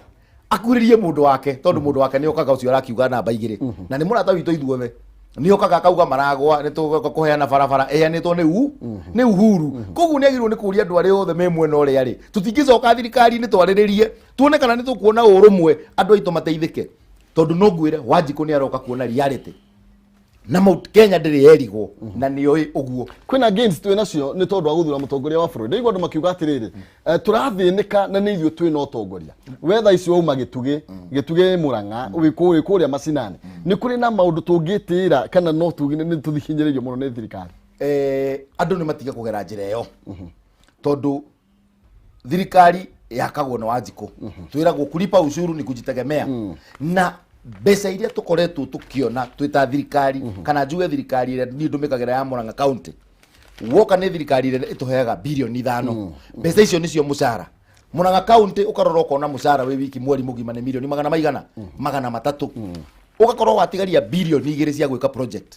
akurĩrie mũndũ wake, tondũ mũndũ wake nĩ okaga ũcio arakiuga namba 2 na nĩ mũrata witũ ithuothe, nĩ okaga akauga maragwa nĩ tũgoka kũheana barabara ĩheanĩtwo nĩ Uhuru. Koguo nĩ agĩrĩirwo nĩ kũria andũ arĩa othe me mwena ũrĩa rĩ, tũtingĩcoka thirikari-inĩ twarĩrĩrie tuone kana nĩ tũkuona ũrũmwe andũ aitũ mateithĩke, tondũ no ngwĩre Wanjikũ nĩ aroka kuona reality na Mount Kenya ndĩrĩ yerigwo na nĩoĩ ũguo. Kwĩna gains twĩ nacio nĩ tondũ wa gũthura mũtongoria wa bũrũri. Ndaigua andũ makiuga atĩrĩrĩ, tũrathĩnĩka na nĩ ithuĩ twĩna ũtongoria. We thaa ici wauma Gĩtugĩ, Gĩtugĩ Mũrang'a, wĩ kũrĩa macinani, nĩ kũrĩ na maũndũ tũngĩtĩĩra kana no tuge nĩ tũhinyĩrĩirio mũno nĩ thirikari? Andũ nĩ matige kũgera njĩra ĩyo, tondũ thirikari yakagwo na Wanjikũ. Twĩragwo kulipa ushuru ni kujitegemea, na mbeca iria tũkoretwo tũkĩona twĩ ta thirikari, kana njuge thirikari ĩrĩa niĩ ndũmĩkagĩra ya Murang'a County, woka nĩ thirikari ĩrĩa ĩtũheaga 5 bilioni. Mbeca icio nĩcio mũcara Murang'a County. Ũkarora ũkona mũcara wĩ wiki mweri mũgima nĩ mirioni magana maigana 300, ũgakorwo watigaria 2 bilioni cia gwĩka project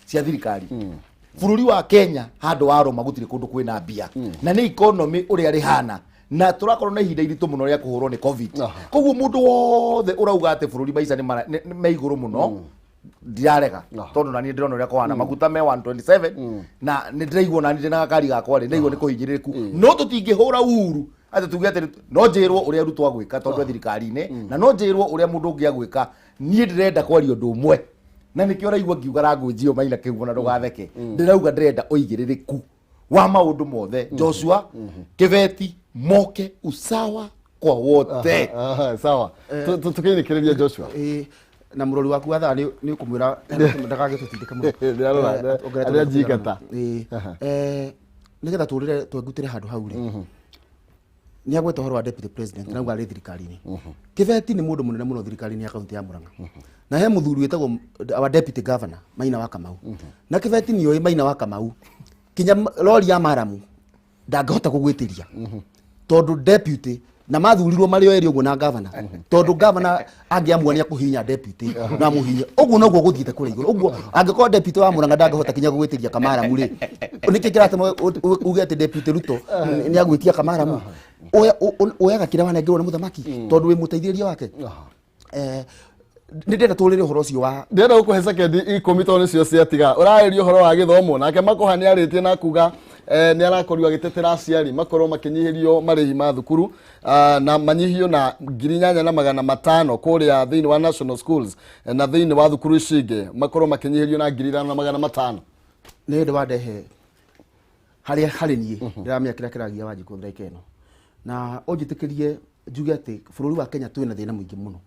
cia thirikari. Bũrũri wa Kenya handũ wa roma gũtirĩ kũndũ kwĩna mbia, na nĩ economy ũrĩa rĩhana, na tũrakorwo na ihinda iritũ mũno rĩa kũhũrwo nĩ COVID. Koguo mũndũ wothe ũrauga atĩ bũrũri maica nĩ me igũrũ mũno, ndirarega, tondũ naniĩ ndĩrona ũrĩa kũhana. Maguta me 127 na nĩ ndĩraigua nani ndĩna gakari gakwa rĩ, ndĩraigua nĩ kũhinyĩrĩrĩku. No tũtingĩhũra Uhuru atĩ tuge atĩ no njĩrwo ũrĩa Ruto agwĩka tondũ e thirikari-inĩ, na no njĩrwo ũrĩa mũndũ ũngĩ agwĩka. Niĩ ndĩrenda kwaria ũndũ ũmwe, na nĩkĩo ũraigua ngiuga language ĩyo Maina kĩguo na ndũgatheke. Ndĩrauga ndĩrenda ũigĩrĩrĩku wa maũndũ mothe, Joshua Kĩbeti moke usawa kwa wote. Aha, sawa. Tũkĩinĩkĩrĩria Joshua. Ĩĩ, na mũrori waku wa thaa nĩ ũkũmwĩra ndagagĩtũtindĩke mũno. Nĩarora, Ongerera arĩa tũrĩa njingata. Ĩĩ. Nĩgetha tũrĩre twengutĩre handũ hau rĩ, nĩ agweta ũhoro wa deputy president na auga arĩ thirikari-inĩ. Kĩbeti nĩ mũndũ mũnene mũno thirikari-inĩ ya kaunti ya Murang'a, na he mũthuri wĩtagwo our deputy governor Maina wa Kamau, na Kĩbeti nĩ oĩ Maina wa Kamau kinya rori ya maramu ndangĩhota kũgwĩtĩria tondũ deputy Na mathurirwo marĩ o erĩ ũguo na gavana, tondũ gavana angĩamua nĩ akũhihinya deputy no amũhihinye. Ũguo noguo gũthiĩte kũrĩa igũrũ. Ũguo angĩkorwo deputy wa Murang'a ndangĩhota kinya gũgwĩtĩria Kamaramu rĩ, nĩkĩ kĩratũma uge atĩ deputy Ruto nĩ agwĩtia Kamaramu? Oyaga kĩrĩa wanengerwo nĩ mũthamaki tondũ wĩ mũteithĩrĩria wake. Nĩ ndĩrenda tũrĩre ũhoro ũcio wa Ndĩrenda gũkũhe sekendi 10 tondũ nĩcio ciatiga. Ũrarĩria ũhoro wa gĩthomo, nake Makoha nĩ arĩtie na kuga nĩ arakorirwo agĩtetera aciari makorwo makĩnyihĩrio marĩhi ma thukuru, na manyihio na 8500 kũrĩa thĩinĩ wa national schools, na thĩinĩ wa thukuru ici ingĩ makorwo makĩnyihĩrio na 5500. Nĩ hĩndĩ wandehe harĩa harĩ niĩ ndĩramenya kĩrĩa kĩragia Wanjikũ ndagĩka ĩno, na ũnjĩtĩkĩrie njuge atĩ bũrũri wa Kenya twĩna thĩna mũingĩ mũno,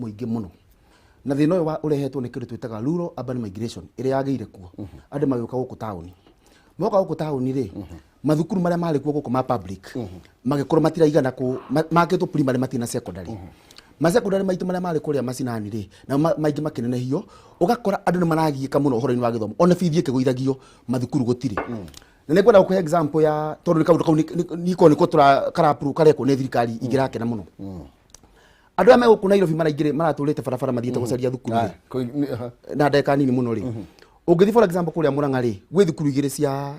mũingĩ mũno, na thĩna ũyũ ũrehetwo nĩ kĩndũ twĩtaga rural urban migration ĩrĩa yagĩire kuo. Andũ magĩũka gũkũ taũni, moka gũkũ taũni rĩ, mathukuru marĩa marĩ kuo gũkũ ma public magĩkorwo matiraigana kũ makĩtwo primary, matirĩ na secondary. Ma secondary maitũ marĩa marĩ kũrĩa macinani rĩ, na maingĩ makĩnenehio, ũgakora andũ nĩ maragiĩka mũno ũhoro-inĩ wa gĩthomo, ona bithi ĩkĩgũithagio mathukuru gũtirĩ. Na nĩ ngwenda gũkũhe example ya tondũ nĩ kaũndũ kau niko nĩko tũra karapuru karekwo nĩ thirikari ingĩrakena mũno. Andũ aya me gũkũ Nairobi maraingĩrĩ maratũrĩte barabara mathiĩte gũcaria thukuru rĩ, na ndagĩka nini mũno rĩ, ũngĩthiĩ for example kũrĩa Murang'a rĩ, gwĩ thukuru igĩrĩ cia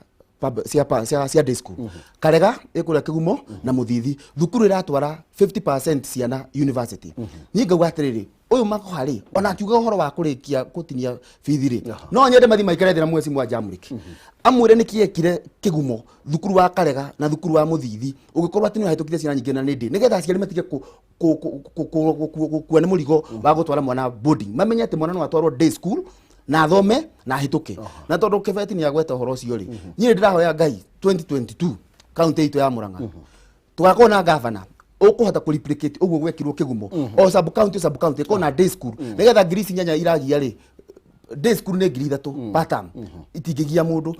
cia day school, Karega ĩ kũrĩa Kĩgumo na Mũthithi. Thukuru ĩratwara 50% ciana university. Niĩ ngauga atĩrĩrĩ, ũyũ Makoha rĩ, ona akiuga ũhoro wa kũrĩkia gũtinia bithi rĩ, no nyende mathiĩ maikare thĩ na mweci wa Jamrick amwĩre nĩkĩ ekire Kĩgumo, thukuru wa Karega na thukuru wa Mũthithi, ũgĩkorwo atĩ nĩ ũrahĩtũkire ciana nyingĩ na nĩ ndĩ, nĩgetha aciari matige gũkua nĩ mũrigo wa gũtwara mwana boarding, mamenye atĩ mwana no atwarwo day school na athome na ahĩtũke. Na tondũ Kĩbeti nĩ agweta ũhoro ũcio rĩ, niĩ nĩ ndĩrahoya Ngai 2022 kaunti itũ ya Murang'a tũgakorwo na gavana ũkũhota kũ replicate ũguo gwekirwo Kĩgumo, o sub county, sub county ĩkorwo na day school, nĩgetha ngiri ici 8 iragia rĩ, day school nĩ 3000 per term, itingĩgia mũndũ.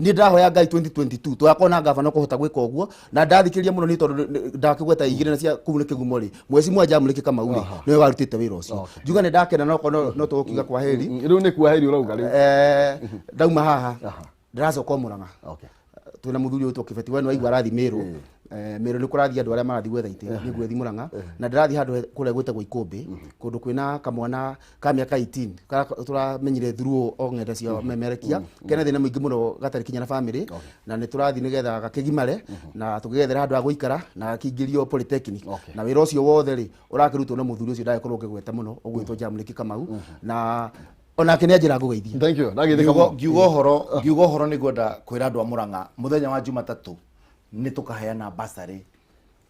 Niĩ ndĩrahoya Ngai 2022 tũgakorwo na gavana ũkũhota gwĩka ũguo. Na ndathikĩrĩria mũno nĩ tondũ ndakĩgweta igĩrĩ na cia kũu nĩ Kĩgumo rĩ, mweci mwa Jamũrĩki Kamau rĩ, nĩwe warutĩte wĩra ũcio. Njuga nĩ ndakena, no no tũgũkiuga kwa heri. Rĩu nĩ kwa heri ũrauga rĩu? Ndauma haha ndĩracoka o Murang'a. Twĩna mũthuri ũyũ Kĩbeti, we nĩ waigua arathiĩ Mĩrũ. Mĩrũ nĩ kũrathiĩ andũ arĩa marathiĩ gwetha itĩ, nĩ ngwĩthi Murang'a na ndĩrathiĩ handũ kũrĩa gwĩtagwo Ikũmbĩ, kũndũ kwĩna kamwana ka mĩaka 18 karĩa tũramenyire through o ng'enda cia memerekia, kena thĩna mũingĩ mũno, gatarĩ kinya na family, na nĩ tũrathiĩ nĩgetha gakĩgimare na tũgĩgethera handũ ha gũikara na gakĩingĩrio polytechnic. Na wĩra ũcio wothe rĩ, ũrakĩrutwo na mũthuri ũcio ndagĩkorwo ngĩgweta mũno, ũgwĩtwo Jamũrĩki Kamau, na onake nĩ anjĩra ngũgeithia. Thank you. Ndagĩthĩka mũno. Ngiuga ũhoro nĩ ngwenda kwĩra andũ a Murang'a mũthenya wa Jumatatũ nĩ tũkaheana basarĩ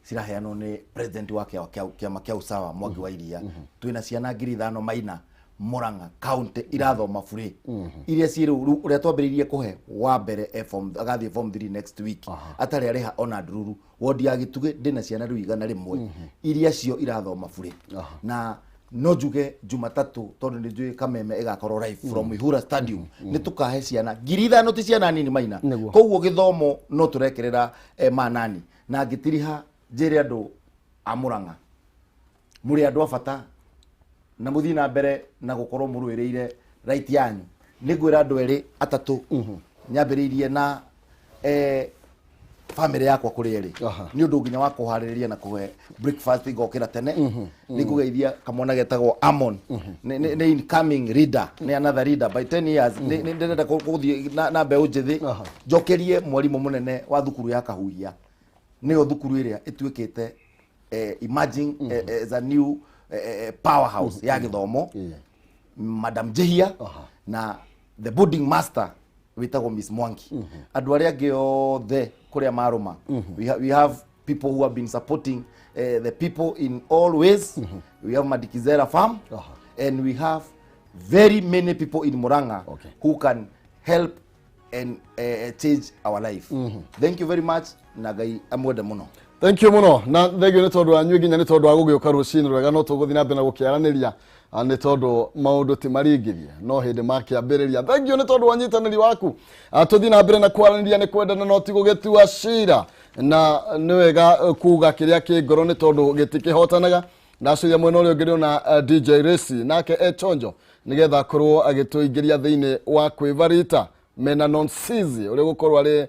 ciraheanwo nĩ president wa kĩama kĩa Usawa Mwangi wa Iria. Twĩna ciana 5000 maina Murang'a county irathoma bure, iria ciĩ rĩu ũrĩa twambĩrĩirie kũhe wa mbere e form, agathiĩ form 3 next week, atarĩ arĩha ona ndururu. Wondi ya Gĩtugĩ ndĩna ciana rĩu 100 iria cio irathoma bure. Na no njuge Jumatatũ, tondũ nĩ njũĩ Kameme ĩgakorwo live from Ihura Stadium, nĩ tũkahe ciana 5000, ti ciana nini maina. Koguo gĩthomo no tũrekerera manani na ngĩtiriha njĩre andũ a Murang'a mũrĩ andũ a bata na mũthiĩ na mbere na gũkorwo mũrũĩrĩire right yanyu. Nĩ ngwĩra andũ erĩ atatũ, nyambĩrĩirie na family yakwa kũrĩa ĩrĩ, nĩ ũndũ nginya wa kũharĩrĩria na kũhe breakfast ngokĩra tene. Nĩ ngũgeithia kamwana getagwo Amon, nĩ incoming leader, nĩ another leader by 10 years. Nĩ ndĩrenda gũthiĩ na mbeũ njĩthĩ. Njokerie mwarimũ mũnene wa thukuru ya Kahuhia, nĩyo thukuru ĩrĩa ĩtuĩkĩte emerging as a new powerhouse ya gĩthomo, Madam Jehia, na the boarding master wĩtagwo Miss Mwangi. Andũ arĩa angĩ othe kũrĩa marũma, we have people who have been supporting the people in all ways. We have Madikizera farm and we have very many people in Murang'a who can help and change our life. Thank you very much, na Ngai amwende mũno. Thank you muno, na thengio nĩ tondũ wanyu nginya nĩ tondũ wa gũgĩũka rũcinĩ rwega. No tũgũthiĩ na mbere na gũkĩaranĩria, nĩ tondũ maũndũ ti maringithie no hĩndĩ makĩambĩrĩria. Thengio nĩ tondũ wa nyitanĩri waku. Tũthiĩ na mbere na kwaranĩria, nĩ kwendana no ti gũgĩtua cira, na nĩ wega kuga kĩrĩa kĩ ngoro nĩ tondũ gĩtikĩhotanaga. Ndaciria mwena ũrĩa ũngĩ ndĩrona DJ Resi nake e chonjo nĩgetha akorwo agĩtũingĩria thĩinĩ wa kwĩvarita mena nonsizi ũrĩa gũkorwo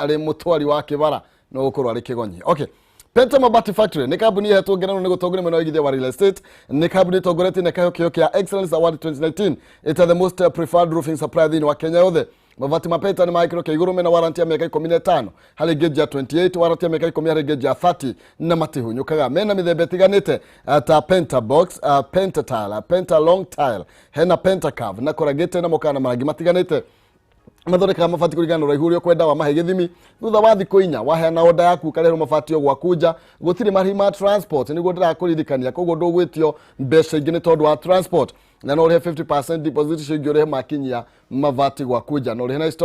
arĩ mũtwari wa kĩbara no gũkorwo arĩ kĩgonyi. Okay, Penta Mabati Factory nĩ kambuni ĩhetwo ngerenwa nĩ gũtongoria mwena wa ũigithia wa real estate. Nĩ kambuni ĩtongoretie na ĩkaheo kĩheo kĩa Excellence Award 2019 ĩta the most preferred roofing supplier thĩinĩ wa Kenya yothe. Mabati ma Penta nĩ ma gĩkĩro kĩa igũrũ, mena warranty ya mĩaka 15 harĩ gauge ya 28, warranty ya mĩaka 10 harĩ gauge ya 30, na matihunyũkaga. Mena mĩthemba ĩtiganĩte ta Penta Box, Penta Tile, Penta Long Tile, hena Penta Curve na corrugated, na mokaga na marangi matiganĩte. Mathondekaga mabati kũringana na ũraihu ũrĩa ũkwenda, wamahe gĩthimi. Thutha wa thikũ 4 waheana oda yaku, ũkarehwo mabati o gwaku nja. Gũtirĩ marĩhi ma transport, nĩguo ndĩrakũririkania, koguo ndũgwĩtio mbeca ingĩ nĩ tondũ wa transport. Na no ũrĩhe 50% deposit, icio ingĩ ũrĩhe makinyia mabati gwaku nja, na ũrĩhe na installment.